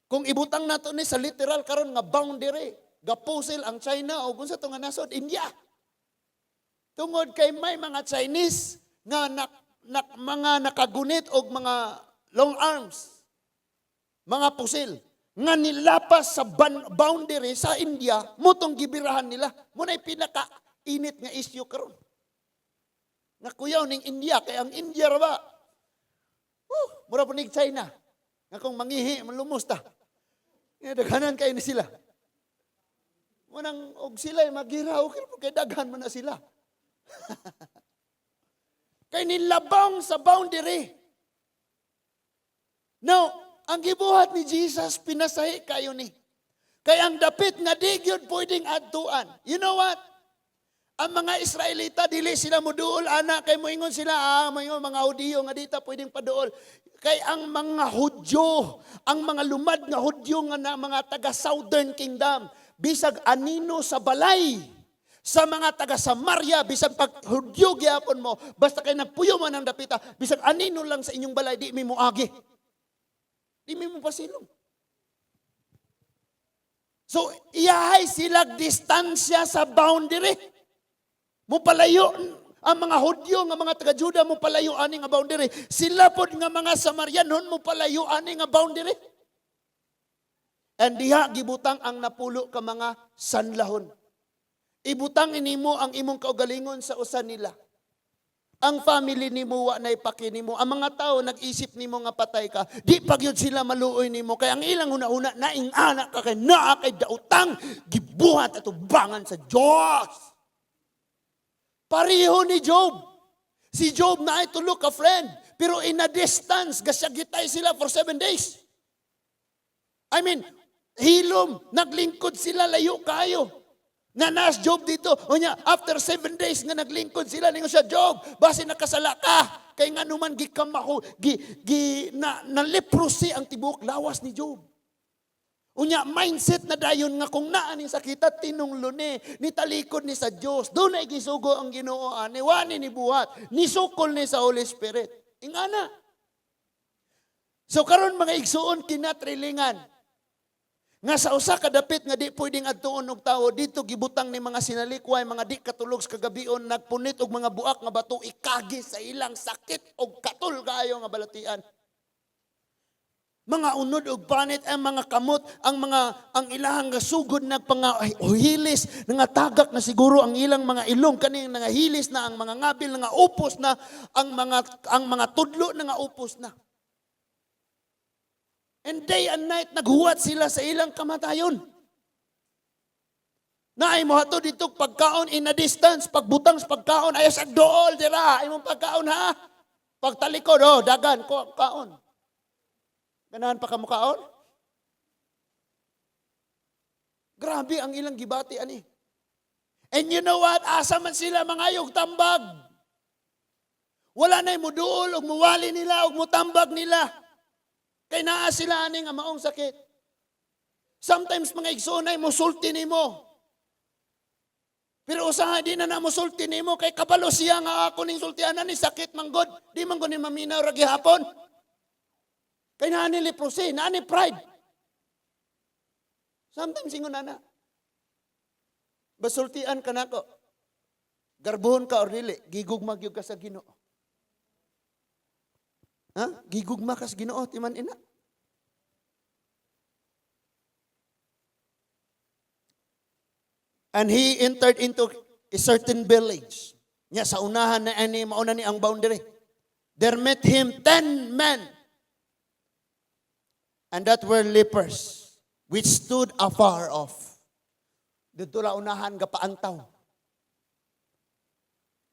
Kung ibutang nato ni sa literal karon nga boundary, gapusil ang China o kung sa tunga nasod, India. Tungod kay may mga Chinese nga mga nakagunit og mga long arms, mga pusil, nga nilapas sa boundary sa India, mutong gibirahan nila. Muna'y pinaka-init nga issue karon. Nga kuyaw ning India, kay ang India ra ba? Mura po nig China. Nga kung mangihi, malumos ta. Nga daghanan kayo ni sila. Munang og sila'y magira, okay po kay daghan man na sila. Kay nilabang sa boundary. Now, ang gibuhat ni Jesus, pinasahi kayo ni. Kay ang dapit nga di gyud pwedeng adtuan. You know what? Ang mga Israelita, dili sila muduol, ana, kay moingon sila, moingon mga Hudiyo nga dita pwedeng paduol. Kay ang mga Hudyo, ang mga lumad nga Hudyo nga na mga taga Southern Kingdom, bisag anino sa balay, sa mga taga Samaria, bisag pag Hudyo gyapon mo, basta kay nagpuyo man ang dapita, bisag anino lang sa inyong balay, di mi moagi. Di mi mo pasilong. So, iyahay sila distansya sa boundary. Mupalayo ang mga Hudyo nga mga taga-Juda, mupalayo ani nga boundary. Sila pod nga mga Samarianon, mupalayo ani nga boundary. And diha gibutang ang napulo ka mga sanlahon. Ibutang inimo ang imong kaugalingon sa usa nila. Ang family nimo wa nay paki nimo. Ang mga tao nag-isip nimo nga patay ka. Di pa gyud sila maluoy nimo kay ang ilang hunahuna naing anak ka kay naa kay daotang gibuhat atubangan sa Dios. Pareho ni Job. Si Job naay tulo ka friend, pero in a distance gasyagitay sila for 7 days. I mean, hilom, naglingkod sila layo kayo. Nga naas Job dito. Unya, after 7 days nga naglingkod sila, ningon siya, Job, basi nakasala ka. Kay nga numan gikamako, na leprosy ang tibuok lawas ni Job. Unya, mindset na dayon nga kung naa ning sakita, tinunglo ni, nitalikod ni sa Dios. Doon ay gisugo ang Ginoo ani, wani ni buhat, nisukol ni sa Holy Spirit. Ingana. So karon mga igsuon kinatrilingan. Nga sa usa ka dapit nga di pwedeng adtuon og tawo, dito gibutang ni mga sinalikway, mga di katulog sa kagabion, nagpunit og mga buak nga bato, ikagi sa ilang sakit og katul kaayo nga balatian. Mga unod og panit ang mga kamot, ang ilahang sugod nagpangahilis, nangatagak na siguro ang ilang mga ilong kaning nangahilis na ang mga ngabil, nangaupos na ang mga tudlo, nangaupos na. And day and night naghuwat sila sa ilang kamatayon. Naay mo hatod dito pagkaon in a distance, pagbutang sa pagkaon ay sa dool dira imong pagkaon ha. Pagtalikod oh dagan ko kaon. Ganahan pa ka mo kaon? Grabe ang ilang gibati ani. And you know what? Asa man sila mangayog tambag. Wala na'y muduol og muwali nila og mutambag nila. Kay naa sila ani nga maong sakit. Sometimes mga igsoon ay musulti nimo. Pero usahay di na na mosulti nimo kay kabalo siya nga ako ning sultianan ni sakit manggod. Di man ni maminaw ra gihapon. Kay naa ni leprosy, naa ni pride. Sometimes ingon ana. Basultian ka nako. Garbohon ka or dili, gigugma gyud ka sa Ginoo. Ha? Gigugma ka sa Ginoo, timan ina. And he entered into a certain village. Nya sa unahan na ani mauna ni ang boundary. There met him 10 men, and that were lepers, which stood afar off. Didto la unahan gapaantaw.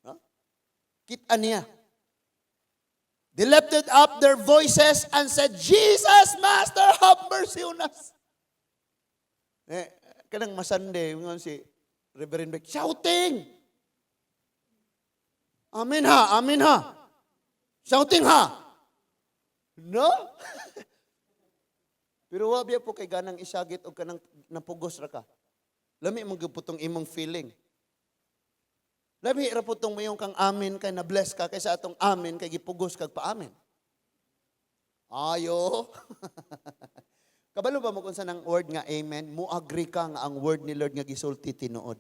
No? Kita niya. They lifted up their voices and said, "Jesus, Master, have mercy on us." Eh, kanang masande, ingon si Reverend Beck, shouting! Amen ha, amen ha. Shouting ha. No? Pero wa biya po kay ganang isagit o kanang napugos ra ka. Lami mo gyud putong imong feeling. Lami ra putong mayong kang amen kay na-bless ka kaysa atong amen kay gipugos kag pa-amen. Ayo. Kabalo ba mo kung saan ang word nga amen? Mo agree ka nga ang word ni Lord nga gisulti tinuod.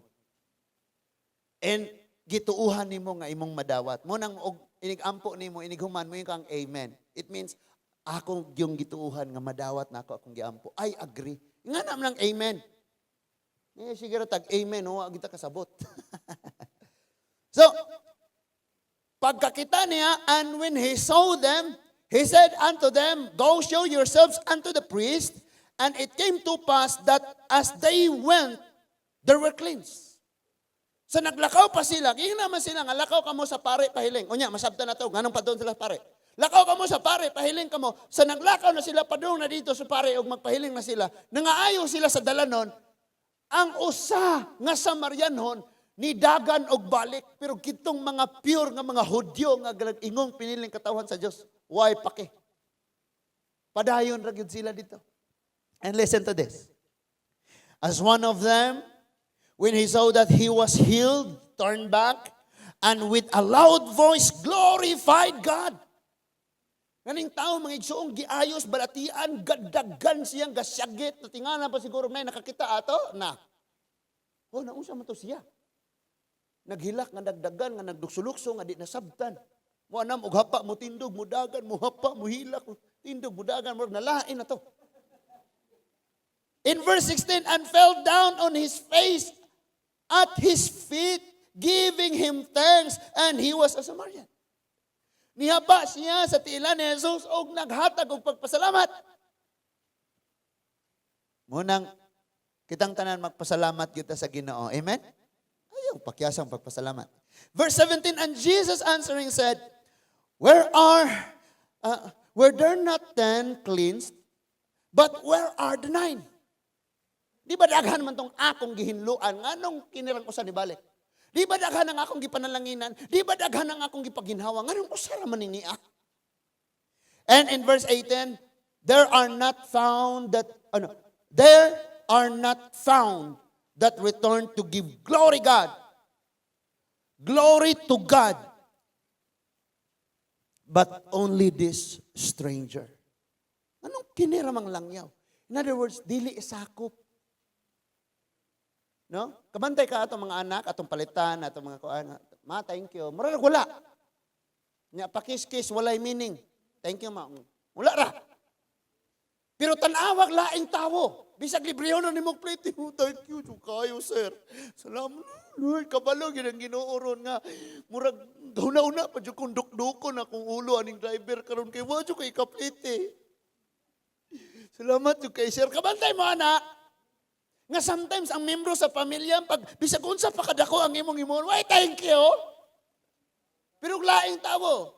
And gituuhan nimo nga imong madawat. Mo nang og inig-ampo nimo, inig-human mo yung kang amen. It means ako yung gituuhan nga madawat na ako akong giampo. I agree. Nga naman lang amen. Eh, sige ra tag amen, wa kita kasabot. So, pagkakita niya, and when he saw them, he said unto them, "Go show yourselves unto the priest." And it came to pass that as they went, they were cleansed. Sa naglakaw pa sila, ingnan naman sila nga lakaw kamo sa pare pahiling. Unya, masabta na to, nganong padung sila pare. Lakaw kamo sa pare, pahiling kamo. Sa naglakaw na sila padung na dito sa pare ug magpahiling na sila, nangaayo sila sa dalanon, ang usa nga Samarianhon ni dagan og balik, pero kitong mga pure nga mga Hudyo nga ingong piniling katawhan sa Dios, why pake. Padayon ra gyud sila dito. And listen to this. As one of them, when he saw that he was healed, turned back, and with a loud voice glorified God. Nganing tao, mga igsuong, giayos, balatian, gadagan siyang gasyagit. Natingala pa siguro na nakakita ato, na. Oh, naunsa man to siya. Naghilak, nga dagdagan, nga nagdukso-lukso, nga di nasabtan. Mo anam, og hapa, mo tindog, mo dagan, mo hapa, mo hilak, mo tindog, mo dagan, mo nalain na to. In verse 16, and fell down on his face at his feet, giving him thanks, and he was a Samaritan. Nihapa siya sa tiilan ni Jesus og naghatag og pagpasalamat. Munang kitang tanan magpasalamat kita sa Ginoo. Amen? Ayaw pakyasang pagpasalamat. Verse 17, and Jesus answering said, Were there not 10 cleansed? But where are the nine? Di ba daghan man tong akong gihinluan? Nganong kinirang usa ni balik? Di ba daghan ang akong gipanalanginan? Di ba daghan ang akong gipaginhawa? Nganong usa ra man ni niya? And in verse 18, there are not found that ano, there are not found that return to give glory God. Glory to God. But only this stranger. Anong kinira mang langyaw? In other words, dili isakop. No? Kabantay ka atong mga anak, atong palitan, atong mga kuan. Ma, thank you. Murag wala. Nya pakis-kis walay meaning. Thank you, ma. Wala ra. Pero tanawag laing tawo. Bisag librehon na nimo plate. Oh, thank you jud kayo, sir. Salamat. Lord, kabalo gyud ang Ginoo ron nga murag una-una pa jud kong dukdukon akong ulo aning driver karon kay wa jud kay kaplite. Salamat jud kay sir. Kabantay mo ana. Nga sometimes ang membro sa pamilya pag bisag unsa pa kadako ang imong imon, why thank you. Pero laing tawo.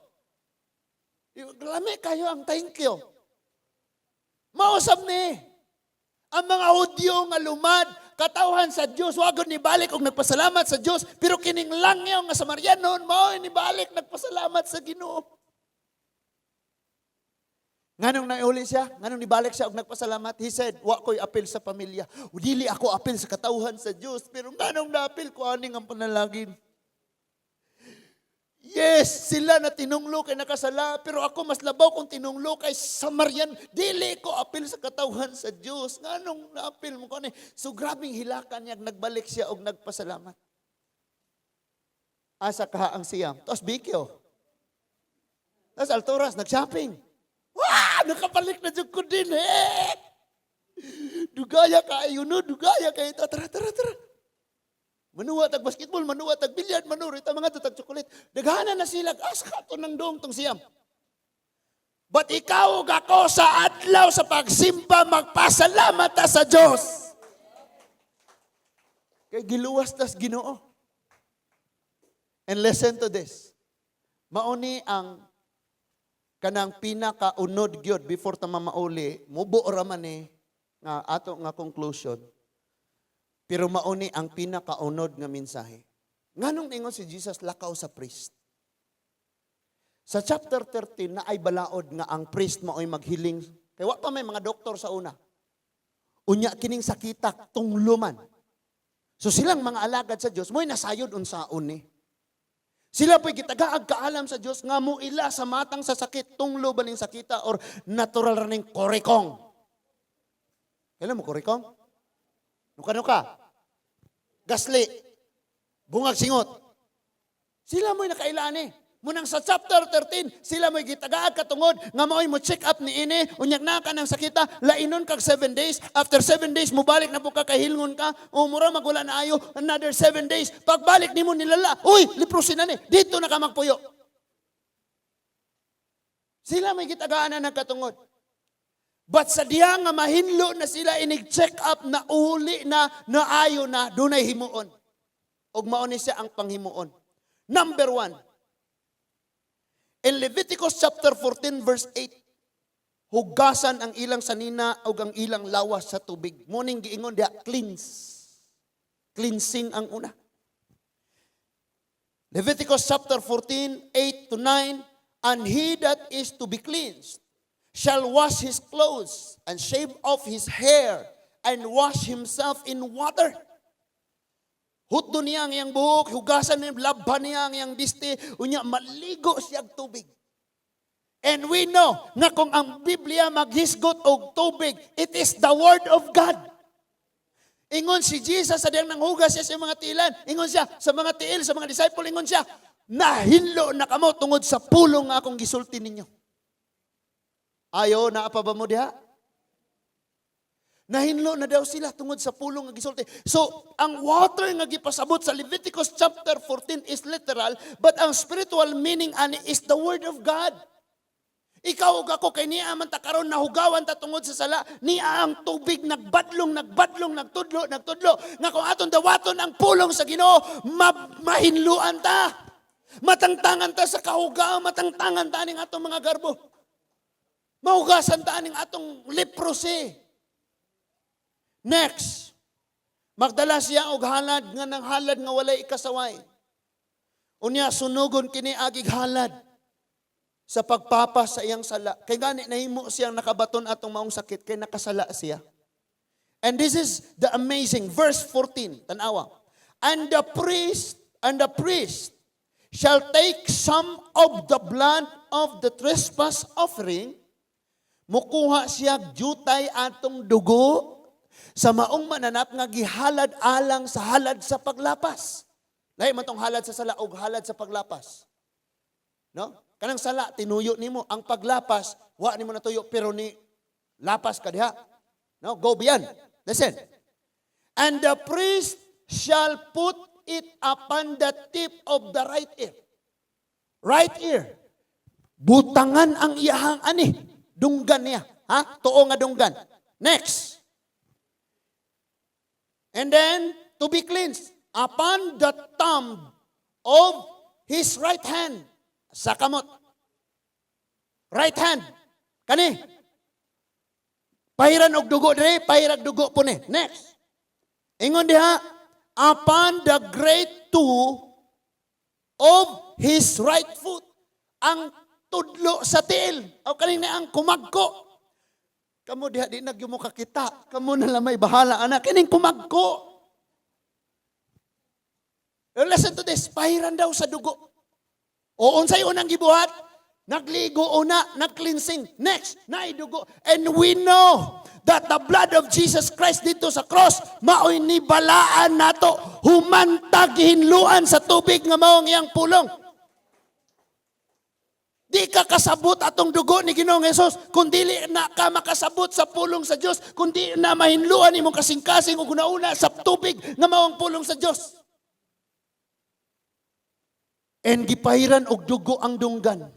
Lami kayo ang thank you. Mausab ni. Ang mga Hudyo nga lumad, katawhan sa Dios, wa gud ni balik og nagpasalamat sa Dios, pero kining langyaw nga Samarianon mao ni balik nagpasalamat sa Ginoo. Nganong nauli siya? Nganong nibalik siya og nagpasalamat? He said, "Wa ko'y apil sa pamilya. Dili ako apil sa katawhan sa Dios, pero nganong naapil ko aning ang panalangin? Yes, sila na tinunglo kay nakasala, pero ako mas labaw kung tinunglo kay Samarian. Dili ko apil sa katawhan sa Dios. Nganong naapil mo ko ani?" So grabing hilakan niya, nagbalik siya og nagpasalamat. Asa kaha ang siyam? Tapos Bikyo. Tapos Alturas, nag-shopping. Wah! Nakabalik na jud ko din eh. Dugaya kaayo no, dugaya kaayo. Tara, tara, tara. Manuwa tag basketball, manuwa tag billiard, manuwa ta mga tag chocolate. Daghana na sila, asa to nang dong tong siyam. But ikaw ug ako, sa adlaw sa pagsimba, magpasalamat ta sa Dios. Kay giluwas tas Ginoo. And listen to this. Mauni ang kanang pinakaunod gyud before ta mamauli, mubo ra man ni nga ato nga conclusion. Pero mauni ang pinakaunod nga mensahe. Nganong ningon si Jesus lakaw sa priest? Sa chapter 13 na ay balaod nga ang priest maoy maghiling. Kay wa pa may mga doktor sa una. Unya kining sakita tungluman. So silang mga alagad sa Dios mo'y nasayod unsaon ni. Sila po'y gitagaag kaalam sa Dios nga moila sa matang sa sakit, tunglo ba ning sakita or natural ra ning korikong. Kailan mo korikong? Nuka-nuka. Gasli. Bungag singot. Sila mo'y nakailaan eh. Munang sa chapter 13, sila mo'y gitagaag katungod nga mao'y mo check up ni ini, unyag na ka ng sakita, lainon kag 7 days. After 7 days, mubalik na po ka kahilngon ka, o mura magwala na ayo, another 7 days. Pagbalik nimo nilala, uy, leprosy na ni, dito na ka magpuyo. Sila may gitagaan na nagkatungod. But sa diya nga mahinlo na sila inig check up na uli na naayo na, dunay himuon. Og mao ni siya ang panghimuon. Number 1, in Leviticus chapter 14 verse 8, hugasan ang ilang sanina ug ang ilang lawas sa tubig. Muning giingon diha, cleanse. Cleansing ang una. Leviticus chapter 14, 8 to 9, "And he that is to be cleansed shall wash his clothes and shave off his hair and wash himself in water." Hutdo niya ang iyang buhok, hugasan niya, labhan niya ang iyang bisti, unya maligo siya og tubig. And we know nga kung ang Biblia maghisgot og tubig, it is the word of God. Ingon si Jesus sa diyang nanghugas siya sa mga tiilan. Ingon siya sa mga tiil, sa mga disciple, ingon siya, "Nahinlo na kamo tungod sa pulong nga akong gisulti ninyo." Ayo, naa pa ba mo diha? Nahinlo na daw sila tungod sa pulong nga gisulti. So, ang water nga gipasabot sa Leviticus chapter 14 is literal, but ang spiritual meaning ani is the word of God. Ikaw ug ako kay niya man ta karon nahugawan ta tungod sa sala, niya ang tubig nagbadlong, nagbadlong, nagtudlo, nagtudlo nga kung aton dawaton ang pulong sa Ginoo, mahinluan ta. Matangtangan ta sa kahugaw, matangtangan ta ning atong mga garbo. Mahugasan ta ning atong leprosy. Next, magdala siya og halad nga nang halad nga walay ikasaway. Unya sunugon kini agig halad sa pagpapas sa iyang sala. Kay gani nahimo siyang nakabaton atong maong sakit kay nakasala siya. And this is the amazing verse 14, tanawa. "And the priest shall take some of the blood of the trespass offering." Mukuha siya jutay atong dugo sa maong mananap nga gihalad alang sa halad sa paglapas. Lahi man tong halad sa sala og halad sa paglapas. No? Kanang sala tinuyo nimo, ang paglapas wa nimo natuyo pero ni lapas ka diha. No, go beyond. Listen. "And the priest shall put it upon the tip of the right ear." Right ear. Butangan ang iyahang ani. Dunggan niya. Ha? Tuo nga dunggan. Next. "And then, to be cleansed, upon the thumb of his right hand." Sa kamot. Right hand. Kani. Pahiran og dugo dire, pahirag dugo po ni. Next. Ingon diha, "upon the great toe of his right foot." Ang Tudlo sa tiil. O kanina ang kumagko. Kamo diha di na gyud mo kakita. Kamo na lang may bahala ana kining kumagko. Now, listen to this, pahiran daw sa dugo. O unsay unang gibuhat? Nagligo una, nag-cleansing. Next, naidugo. And we know that the blood of Jesus Christ dito sa cross, maoy nibalaan nato, human ta gihinluan sa tubig nga mao ang iyang pulong. Di ka kasabot atong dugo ni Ginoong Hesus kung dili na ka makasabot sa pulong sa Dios, kung di na mahinluan imong kasing-kasing ug una sa tubig nga mao ang pulong sa Dios. And gipahiran og dugo ang dunggan.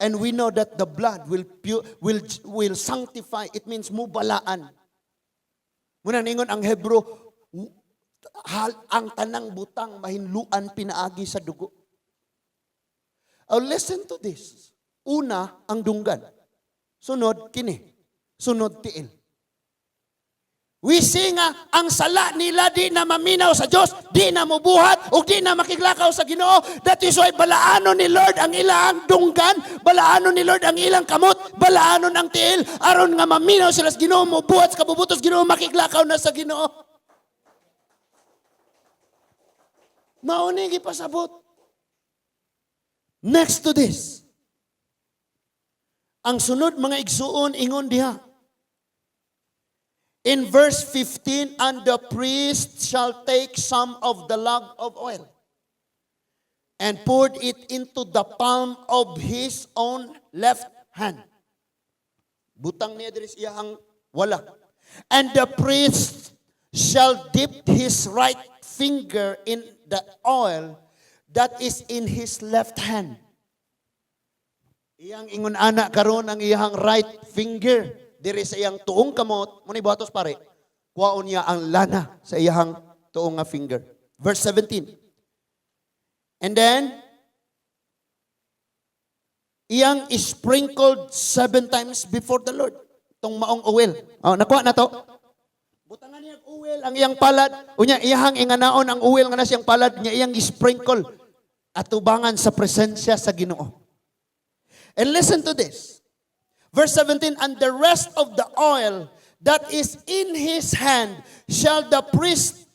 And we know that the blood will sanctify. It means mubalaan. Muna ningon ang Hebrew, ang tanang butang mahinluan pinaagi sa dugo. Oh, listen to this. Una, ang dunggan. Sunod, kini. Sunod, tiil. We see nga, ang sala nila di na maminaw sa Diyos, di na mubuhat, ug di na makiglakaw sa Ginoo. That is why balaanon ni Lord ang ilang dunggan, balaanon ni Lord ang ilang kamot, balaanon ang tiil, aron nga maminaw sila sa Ginoo, mubuhat sa kabubutos Ginoo, makiglakaw na sa Ginoo. Mao ni gipasabot. Next to this, ang sunod, mga igsuon, ingon diha. In verse 15, "And the priest shall take some of the log of oil and poured it into the palm of his own left hand." Butang niya diri sa iyang wala. "And the priest shall dip his right finger in the oil that is in his left hand." Iyang ingon ana karon ang iyang right finger diri sa iyang tuong kamot, mo ni buhatos pare. Kuwaon niya ang lana sa iyang tuong nga finger. Verse 17. And then iyang sprinkled seven times before the Lord. Tong maong oil. Oh, nakuha na to. Butangan niya ang oil ang iyang palad. Unya iyang inganaon ang oil nga na siyang palad niya, iyang sprinkle atubangan sa presensya sa Ginoo. And listen to this. Verse 17, "And the rest of the oil that is in his hand shall the priest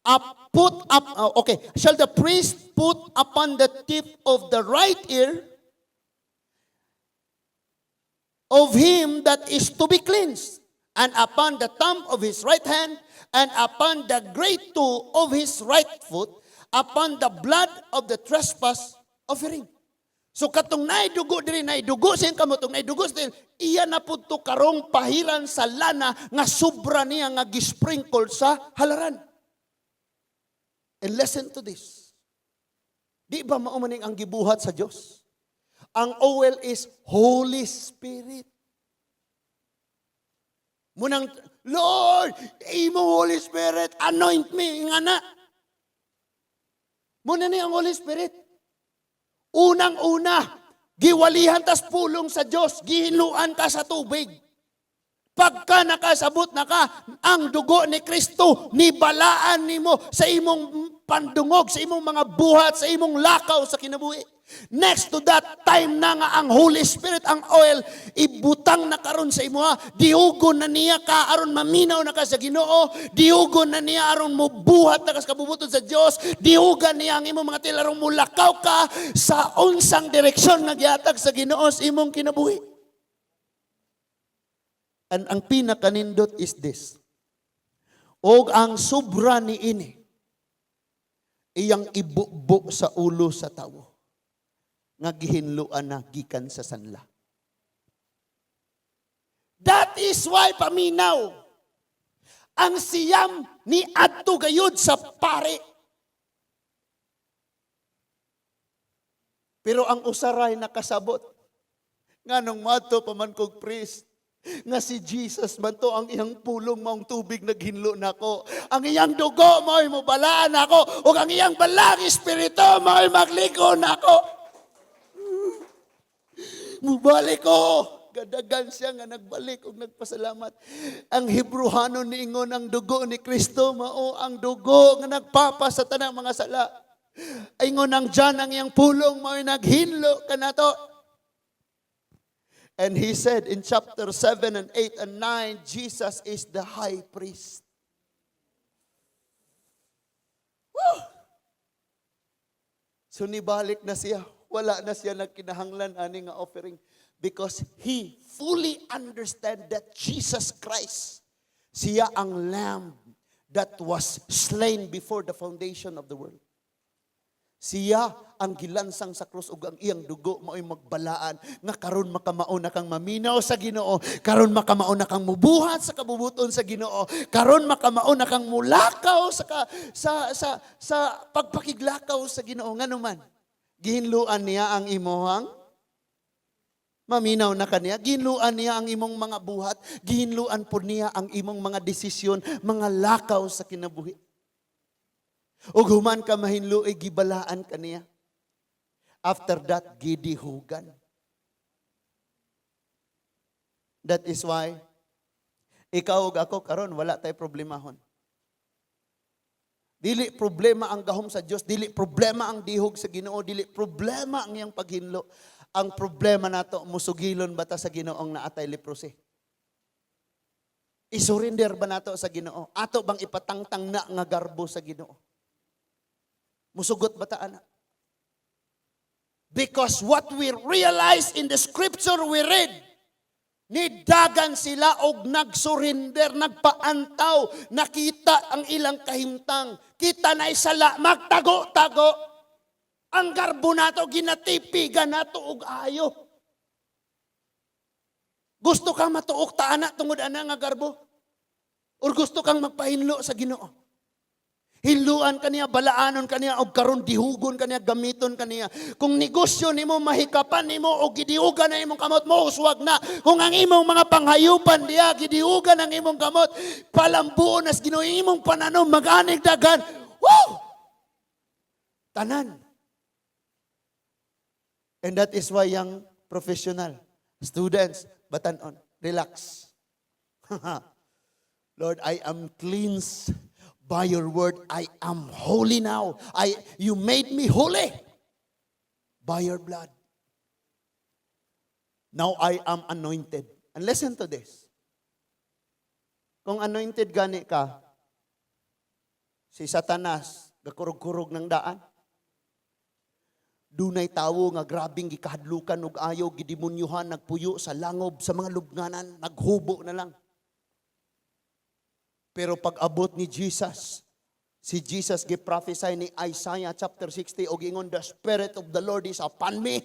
up, put up, okay, shall the priest put upon the tip of the right ear of him that is to be cleansed, and upon the thumb of his right hand, and upon the great toe of his right foot, upon the blood of the trespass offering." So katong naidugo diri, naidugo sa iyang kamot, ug naidugo sa iyang, iya na pud to karong pahiran sa lana nga sobra niya nga gisprinkle sa halaran. And listen to this. Di ba mao man ang gibuhat sa Dios? Ang oil is Holy Spirit. Munang, "Lord, imo Holy Spirit, anoint me," nga na. Muna ni ang Holy Spirit. Unang-una, giwalihan tas pulong sa Diyos, gihinuan ka sa tubig. Pagka nakasabot na ka, ang dugo ni Kristo, nibalaan nimo sa imong pandungog, sa imong mga buhat, sa imong lakaw sa kinabuhi. Next to that time na nga ang Holy Spirit, ang oil, ibutang na karon sa imoha. Dihugon na niya ka aron maminaw na ka sa Ginoo. Dihugon na niya aron mubuhat na ka sa kabubuton sa Dios. Dihugan niya ang imong mga tiil aron mulakaw ka sa unsang direksyon nga gihatag sa Ginoo sa imong kinabuhi. And ang pinakanindot is this. Og ang sobra ni ini, iyang ibubo sa ulo sa tawo nga gihinluan na gikan sa sanla. That is why paminaw ang siyam ni adto gayud sa pare. Pero ang usaray nakasabot. Nganong mato pa man kog priest, nga si Jesus man to ang iyang pulong maong tubig naghinlo nako. Ang iyang dugo mao'y mobalaan nako ug ang iyang balang espiritu mao'y magliko nako. Mubalik ko. Gadagan siya nga nagbalik ug nagpasalamat. Ang Hebrehanon niingon ang dugo ni Kristo mao ang dugo nga nagpapa sa tanang mga sala. Ingon ang John, ang iyang pulong mao'y naghinlo kanato. And he said in chapter 7 and 8 and 9, Jesus is the high priest. Woo! So nibalik na siya. Wala na siya nagkinahanglan ani nga offering because he fully understand that Jesus Christ, siya ang lamb that was slain before the foundation of the world. Siya ang gilansang sa krus ug ang iyang dugo mao'y magbalaan nga karon makamao na kang maminaw sa Ginoo, karon makamao na kang mubuhat sa kabubuton sa Ginoo, karon makamao na kang mulakaw sa ka, sa sa sa pagpakiglakaw sa Ginoo. Ngano man, gihinluan niya ang imuhang maminaw na kaniya, gihinluan niya ang imong mga buhat, gihinluan po niya ang imong mga desisyon, mga lakaw sa kinabuhi. Ug human ka mahinluoy, gibalaan kaniya. After that, gidihugan. That is why, ikaw ug ako karon wala tay problemahon. Dili problema ang gahom sa Dios, dili problema ang dihog sa Ginoo, dili problema ang iyang paghinlo. Ang problema nato, musugilon ba ta sa Ginoong naa tay leprosy? Isurrender ba nato sa Ginoo? Ato bang ipatangtang na nga garbo sa Ginoo? Musugot ba ta ana? Because what we realize in the scripture we read, nidagan sila og nagsurrender, nagpaantaw, nakita ang ilang kahimtang, kita na isala, magtago-tago. Ang garbo nato, ginatipigan nato og ayo. Gusto kang matuok ta ana tungod ana nga garbo? Or gusto kang magpahinlo sa Ginoo? Hinluan kaniya, balaanon kaniya, og karon dihugon kaniya, gamiton kaniya. Kung negosyo nimo mahikapan nimo og gidihugan na imong kamot mo, uswag na. Kung ang imong mga panghayupan diya, gidihugan ang imong kamot, palambuon nas Ginoo imong pananom, mag-anig dagan. Woo! Tanan. And that is why young professional, students, batanon, relax. Lord, I am cleansed by your word. I am holy now. You made me holy by your blood. Now I am anointed. And listen to this. Kung anointed gani ka, si Satanas, gakurog-kurog ng daan. Dunay tawo nga grabing gikahadlukan og ayo, gidemonyuhan, nagpuyo sa langob, sa mga lubnganan, naghubo na lang. Pero pag abot ni Jesus, si Jesus gi-prophesy ni Isaiah chapter 60 og ingon, "The Spirit of the Lord is upon me."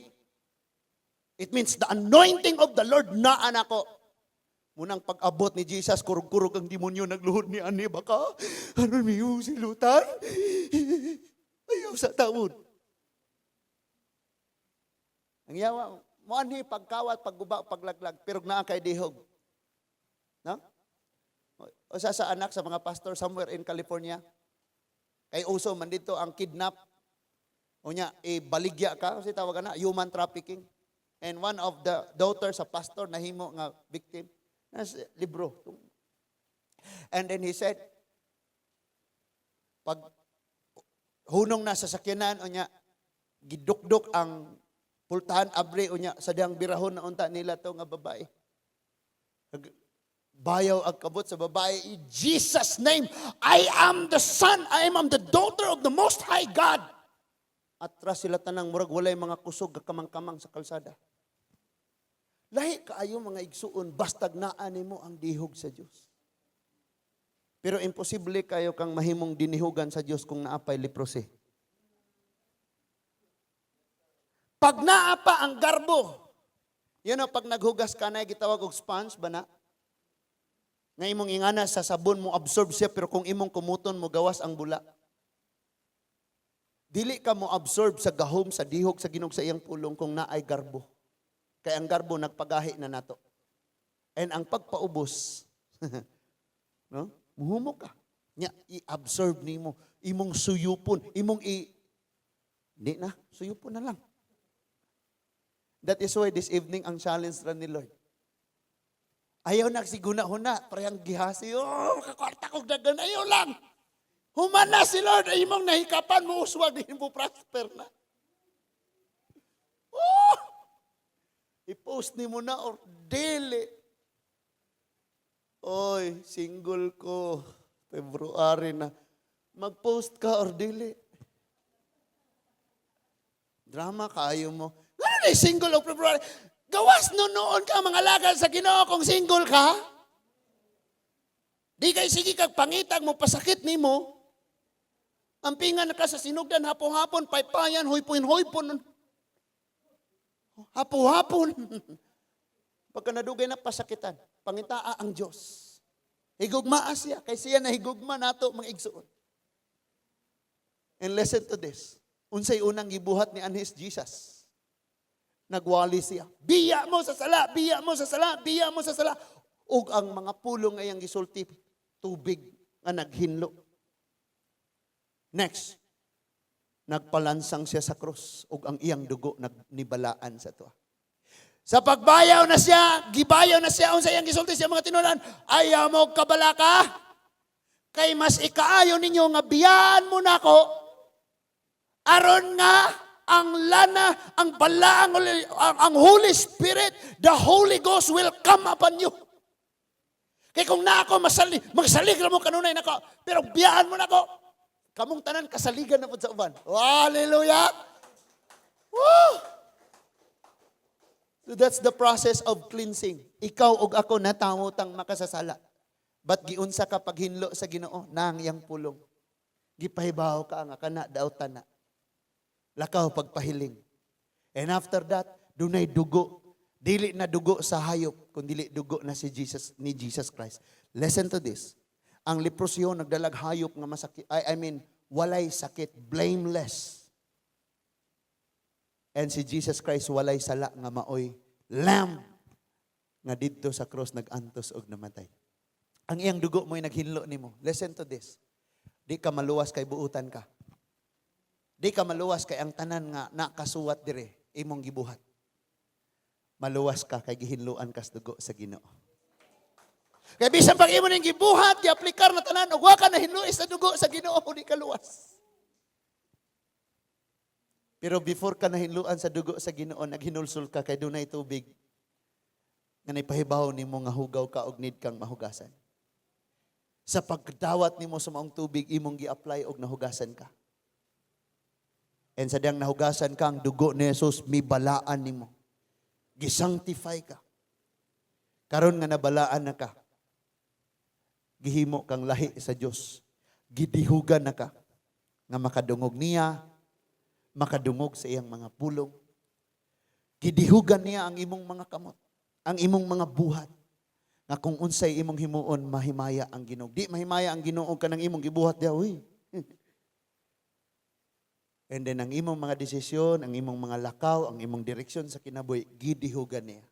It means the anointing of the Lord naa nako. Munang pag-abot ni Jesus, kurog-kurog ang demonyo, nagluhod ni ani baka. Ano miyo silutan? Ayaw sa taon. Ang yawa, mo anhi pagkawat, pagguba, paglaglag, pero naa kay dihog. No? Usa sa anak sa mga pastor somewhere in California, kay uso man dito ang kidnap. Unya, ibaligya ka, kasi tawag na, human trafficking. And one of the daughters sa pastor nahimo nga victim. Nas libro. And then he said, pag hunong na sa sakyanan, unya, gidukdok ang pultahan abre, unya, sa diyang birahon na unta nila to nga babae. Bayaw ang kabot sa babae. "In Jesus' name, I am the son, I am the daughter of the Most High God." Atras sila tanang murag walay mga kusog kamang-kamang sa kalsada. Lahi kaayo, mga igsuon, bastag naa nimo ang dihog sa Dios. Pero imposible kayo kang mahimong dinihugan sa Dios kung naapay leprosy. Pag naa pa ang garbo, pag naghugas ka na, gitawag og sponge ba na? Nga imong ingana sa sabon mo absorb siya, pero kung imong kumuton mo gawas ang bula. Dili ka mo absorb sa gahom sa dihog sa Ginoo sa iyang pulong kung naay garbo. Kay ang garbo nagpagahi na nato. And ang pagpaubos, no? Muhumok ka. Nya i-absorb nimo imong suyupon, imong i di na, suyupon na lang. That is why this evening ang challenge ra ni Lord. Ayaw na siguna-huna, parehang Gehazi, "Oh, makakwarta kog dagan," ayaw lang. Human na si Lord, ay imong nahikapan mo uswag, din mo prosper na. Oh! I-post nimo na or dili? Oy, single ko. February na. Mag-post ka or dili? Drama kaayo mo. Ano na single o February? Gawas no noon ka mga alagad sa Ginoo kung single ka. Di kay sige kag pangitag mo pasakit nimo. Ampingan na ka sa sinugdan hapon-hapon, paypayan, huypon-huypon. Hapo-hapon. Pagka nadugay na pasakitan, pangitaa ang Diyos. Higugmaa siya, kay siya na higugma nato mga igsuon. And listen to this. Unsay unang gibuhat ni anhis Jesus? Nagwali siya. "Biya mo sa sala, biya mo sa sala, biya mo sa sala." Ug ang mga pulong ay ang gisulti, tubig nga naghinlo. Next, nagpalansang siya sa krus ug ang iyang dugo nagnibalaan sa tuwa. Sa pagbayaw na siya, gibayaw na siya, unsa iyang gisulti sa mga tinunan? "Ayaw mo kabalaka, kay mas ikaayo ninyo nga biyaan mo nako, aron nga ang lana, ang balaang, ang Holy Spirit, the Holy Ghost will come upon you. Kay kung na ako, masali, magsalig ra mo kanunay nako, pero biyaan mo nako, kamong tanan kasaligan na pud sa uban." Hallelujah! Woo! So that's the process of cleansing. Ikaw ug ako natawo tang makasasala. But giunsa ka paghinlo sa Ginoo nang iyang pulong? Gipahibaw ka nga kana daw tana. Lakaw pagpahiling. And after that, dunay dugo. Dili na dugo sa hayop, kun dili dugo na si Jesus ni Jesus Christ. Listen to this. Ang leprosyo nagdalag hayop nga masakit. I mean, walay sakit, blameless. And si Jesus Christ walay sala nga maoy lamb nga didto sa cross nag-antos og namatay. Ang iyang dugo mo'y naghinlo nimo. Listen to this. Di ka maluwas kay buutan ka. Di ka maluwas kay ang tanan nga nakasuwat dire imong gibuhat. Maluwas ka kay gihinluan kas dugo sa Ginoo. Kay bisan pag imo ning gibuhat, giaplikar na tanan ug wa ka nahinlui sa dugo sa Ginoo, di ka luwas. Pero before ka nahinluan sa dugo sa Ginoo, naghinulsol ka kay dunay tubig nga naipahibaw nimo nga hugaw ka og need kang mahugasan. Sa pagdawat nimo sa maong tubig, imong gi-apply og nahugasan ka. And sa diyang nahugasan ka, ang dugo ni Jesus mibalaan nimo. Gisanctify ka. Karon nga nabalaan na ka, gihimo kang lahi sa Dios. Gidihugan na ka nga makadungog niya, makadungog sa iyang mga pulong. Gidihugan niya ang imong mga kamot, ang imong mga buhat. Nga kung unsay imong himuon, mahimaya ang Ginoo. Di mahimaya ang Ginoo kanang imong gibuhat diha, uy. And then ang imong mga desisyon, ang imong mga lakaw, ang imong direksyon sa kinabuhi, gidihugan niya.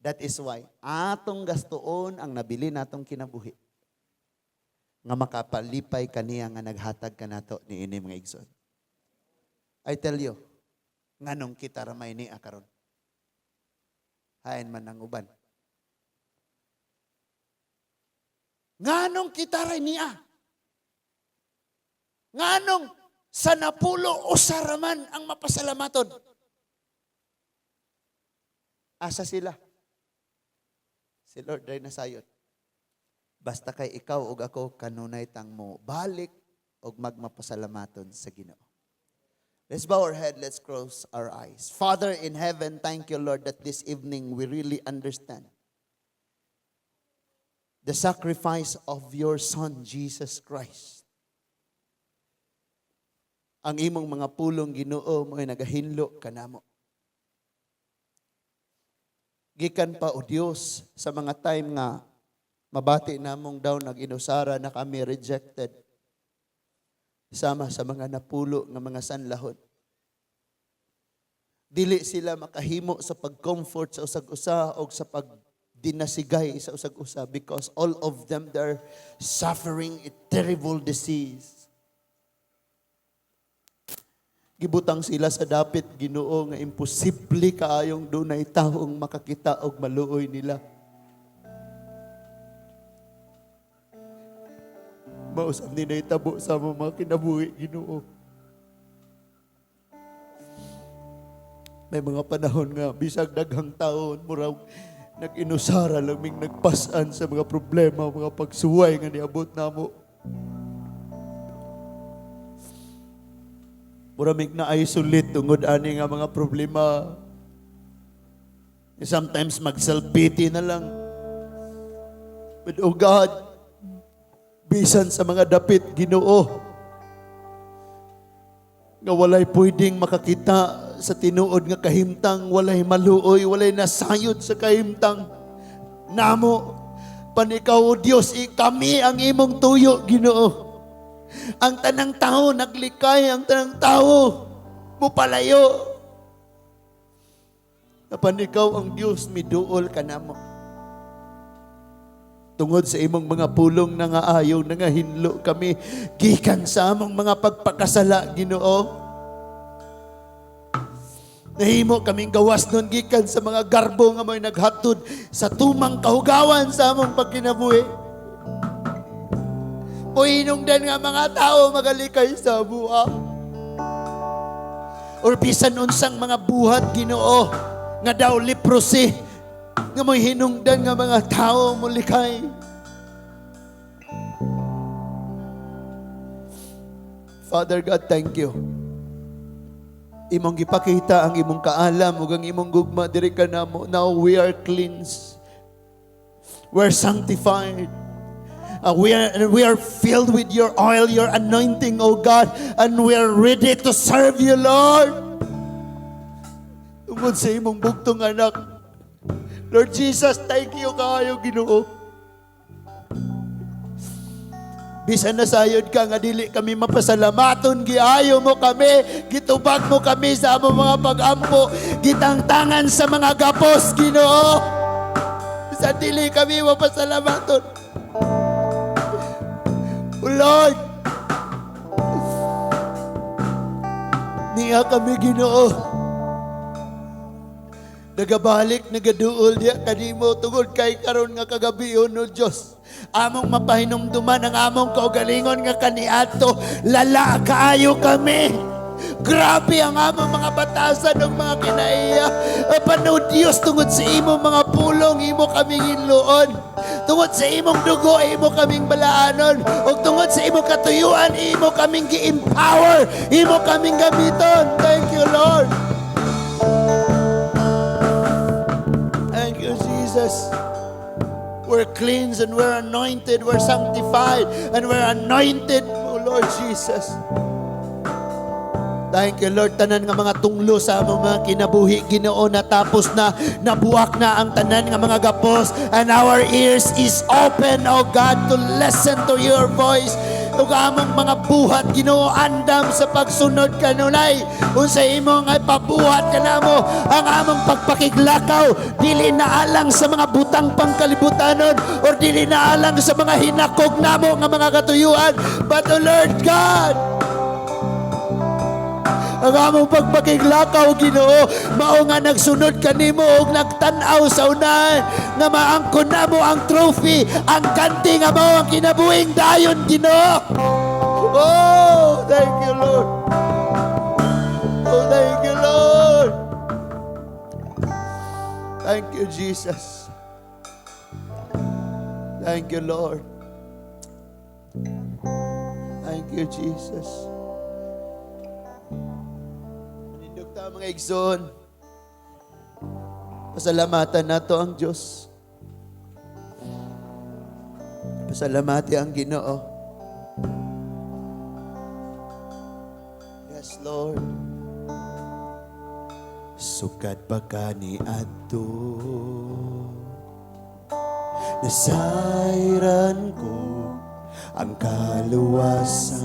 That is why atong gastuon ang nabili natong kinabuhi nga makapalipay kaniya nga naghatag kanato niini, mga igsoon. I tell you, nganong kita ramay ni karon. Hain man ang uban. Nganong kita ray niya? Nganong sa napulo usa raman ang mapasalamaton? Asa sila? Si Lord ay nasayod. Basta kay ikaw ug ako kanunay tang mo balik og magmapasalamaton sa Ginoo. Let's bow our head, let's close our eyes. Father in heaven, thank you, Lord, that this evening we really understand the sacrifice of your Son, Jesus Christ. Ang imong mga pulong, Ginoo, mo'y nagahinlo kanamo. Gikan pa, O Dios, sa mga time nga mabati namong daw nag-inusara na kami, rejected. Sama sa mga napulo nga mga sanlahon. Dili sila makahimo sa pag-comfort sa usag-usa o sa pagdinasigay sa usag-usa because all of them, they're suffering a terrible disease. Gibutang sila sa dapit, Ginoo, nga imposible kaayong dunay taong makakita og maluoy nila. Mausap ni nahitabo sa among mga kinabuhi, Ginoo. May mga panahon nga bisag daghang taon, murag nag-inusara lang ming nagpasan sa mga problema, mga pagsuway nga niabot namo. Mura mig na-isolate tungod ani nga mga problema. Sometimes mag-self-pity na lang. But oh God, bisan sa mga dapit, Ginoo, nga walay pwedeng makakita sa tinuod nga kahimtang, walay maluoy, walay nasayod sa kahimtang namo. Pan ikaw, O Dios, kami ang imong tuyo, Ginoo. Ang tanang tao naglikay, ang tanang tao mupalayo. Apan ikaw ang Dios, miduol ka namo. Tungod sa imong mga pulong nangaayo, nangahinlo kami, gikan sa among mga pagpakasala, Ginoo. Nahimo kaming gawas nun gikan sa mga garbo nga mo'y naghatod sa tumang kahugawan sa among pagkinabuhi. Puhinungdan nga mga tao magalikay sa buha. Or bisan unsang mga buhat, Ginoo, nga daw leprosy, nga mo'y hinungdan nga mga tao mulikay. Father God, thank you. Imong gipakita ang imong kaalam ug ang imong gugma diri kanamo. Now we are cleansed. We're sanctified. We are filled with your oil, your anointing, O God, and we are ready to serve you, Lord. Tungod sa imong bugtong anak. Lord Jesus, thank you kaayo, Ginoo. Bisan nasayod ka nga dili kami mapasalamaton, giayo mo kami, gitubag mo kami sa among mga pag-ampo, gitangtangan sa mga gapos, Ginoo. Bisan dili kami mapasalamaton. O Lord, niya kami, Ginoo. Nagabalik, nagaduol diya kanimo tungod kay karon nga kagabion, O Dios. Among mapahinumduman ang among kaugalingon nga kaniadto, lala kaayo kami. Grabe ang among mga batasan ug mga kinaiya. Apan, O Dios, tungod sa imong mga pulong, imo kaming hinloon. Tungod sa imong dugo, imo kaming balaanon. Ug tungod sa imong katuyuan, imo kaming gi-empower, imo kaming gamiton. Thank you, Lord. Thank you, Jesus. We're cleansed and we're anointed, we're sanctified and we're anointed, O Lord Jesus. Thank you, Lord. Tanan nga mga tunglo sa among mga kinabuhi, Ginoo, natapos na, nabuak na ang tanan nga mga gapos, and our ears is open, O God, to listen to your voice. Ug among mga buhat, Ginoo, andam sa pagsunod kanunay. Unsa imong ay pabuhat kanamo ang among pagpakiglakaw, dili na alang sa mga butang pangkalibutanon or dili na alang sa mga hinakog namo nga mga katuyuan, but O Lord God, ang among pagpakiglakaw, Ginoo, mao nga nagsunod kanimo ug nagtan-aw sa unahan nga maangkon namo ang trophy, ang kanti nga mao ang kinabuhing dayon, Ginoo. Oh, thank you, Lord. Oh, thank you, Lord. Thank you, Jesus. Thank you, Lord. Thank you, Jesus. Manindog ta, mga igsoon. Pasalamatan nato ang Diyos. Pasalamati ang Ginoo. Yes, Lord. Sukad pa ka ni adto, nasayran ko ang kaluwasan.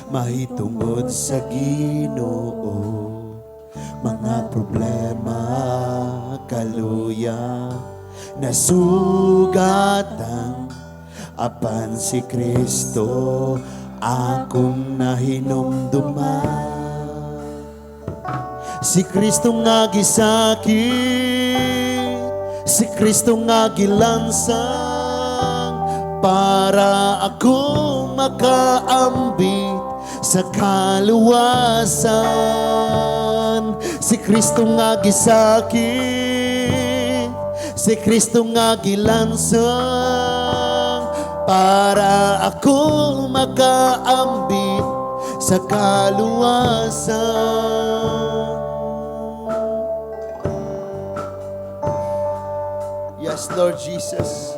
Mahitungod sa Ginoo, mga problema kaluya nasugatan, apan si Kristo akong nahinumduman. Si Kristo nga gisakit, si Kristo nga gilansang, para ako makaambit sa kaluwasan. Si Kristo nga gisakit, si Kristo nga gilansang, para ako makaambit sa kaluwasan. Yes, Lord Jesus.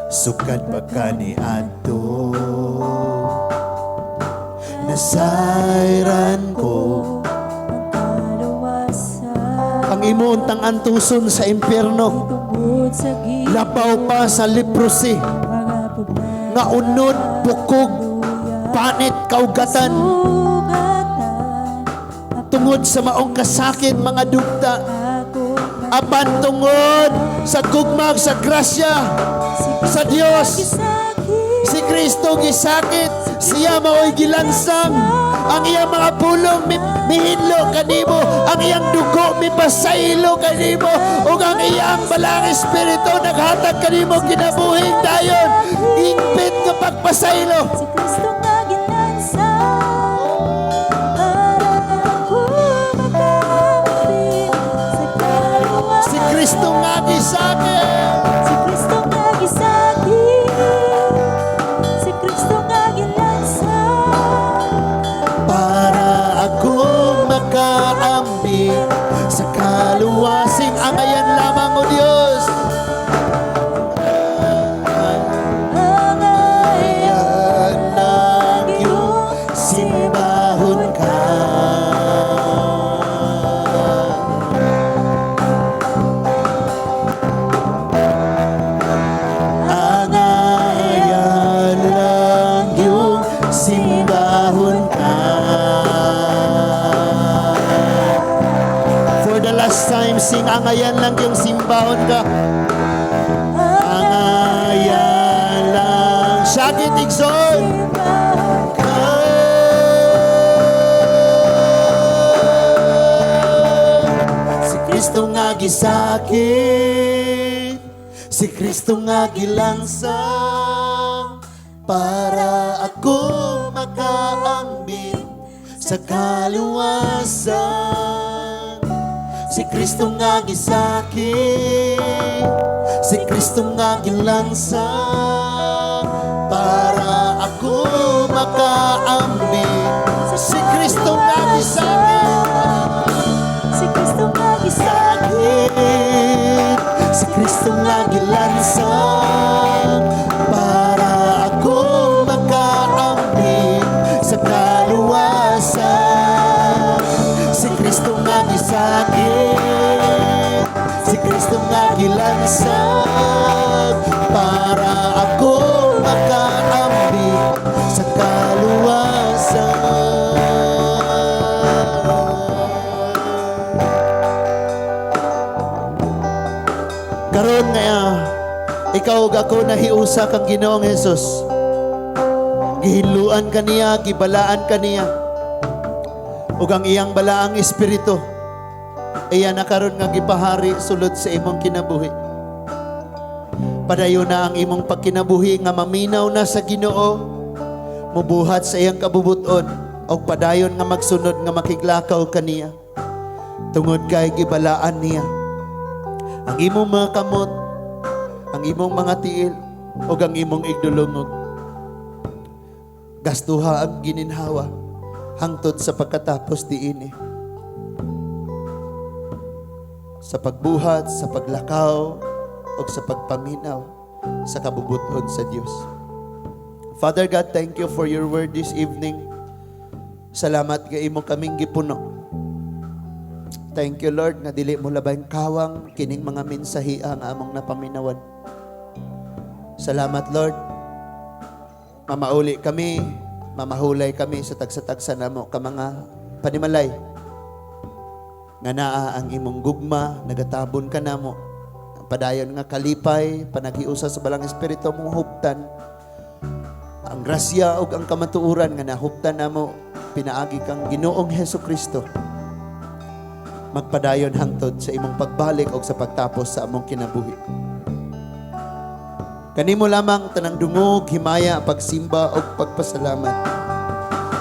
Sukad pa kaniadto, nasayran ko ang kaluwasan. Ang imo untang antuson sa impyerno. Tungod sa Ginoo, Labaw pa sa leprosy mga problema, nga unod, bukog, panit, kaugatan. Sugatan, Tungod sa maong kasakit, mga dugta. ako Apan tungod sa gugmag, sa grasya sa Dios, si Kristo gisakit, siya mao'y gilansang. Ang iyang mga pulong mihinlo kanimo, ang iyang dugo mipasaylo kanimo, ug ang iyang Balaang Espiritu naghatag kanimo kinabuhing dayon, hingpit nga pagpasaylo. Si Kristo nga gilansang para ako makaambit sa kaluwasan. Si Kristo nga gisakit. Si Kristo nga gisakit, si Kristo nga gilansang Para ako makaambit sa kaluwasan. Angayan lamang, O Diyos. Angayan Lang yung simbahon ka. Angayan lang yung simbahon ka. For the last time, sing "Angayan lang yung simbahon ka." Angayan lang. Shout it, igsoon. Simbahon Ka. Si Kristo nga gisakit, si Kristo nga gilansang, para ako makaambit sa kaluwasan. Si Kristo nga gisakit, si Kristo nga gilansang, para ako makaambit. Si Kristo nga gisakit. Si Kristo nga gisakit, Si Kristo nga gilansang, para ako makaambit sa kaluwasan. Si Kristo nga gisakit, si Kristo nga gilansang, para ako makaambit sa kaluwasan. Karon nga ikaw ug ako nahiusa kang Ginoong Hesus. Gihinluan ka niya, gibalaan ka niya. Ug ang iyang Balaang Espiritu iya na karon nga gipahari sulod sa imong kinabuhi. Padayon na ang imong pagkinabuhi nga maminaw na sa Ginoo, mubuhat sa iyang kabubuton, ug padayon nga magsunod nga makiglakaw kaniya. Tungod kay gibalaan niya ang imong mga kamot, ang imong mga tiil, ug ang imong igdulungog. Gastuha ang gininhawa hangtod sa pagkatapos diini. Sa pagbuhat, sa paglakaw, ug sa pagpaminaw sa kabubuton sa Dios. Father God, thank you for your word this evening. Salamat kay imo kaming gipuno. Thank you, Lord, nga dili mo labay kawang kining mga mensahiha nga among napaminawan. Salamat, Lord. Mamauli kami, mamahulay kami sa tagsa-tagsa namo ka mga panimalay. Nga naa ang imong gugma, nagatabon ka namo. Padayon nga kalipay, panaghiusa sa Balaang Espiritu mong huptan. Ang grasya ug ang kamatuoran nga nahuptan namo pinaagi kang Ginoong Hesus Kristo. Magpadayon hangtod sa imong pagbalik og sa pagtapos sa among kinabuhi. Kanimo lamang tanang dungog, himaya, pagsimba ug pagpasalamat.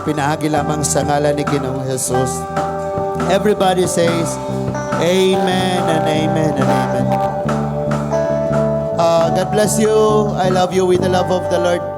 Pinaagi lamang sa ngalan ni Ginoong Jesus. Everybody says, "Amen and amen and amen." God bless you. I love you with the love of the Lord.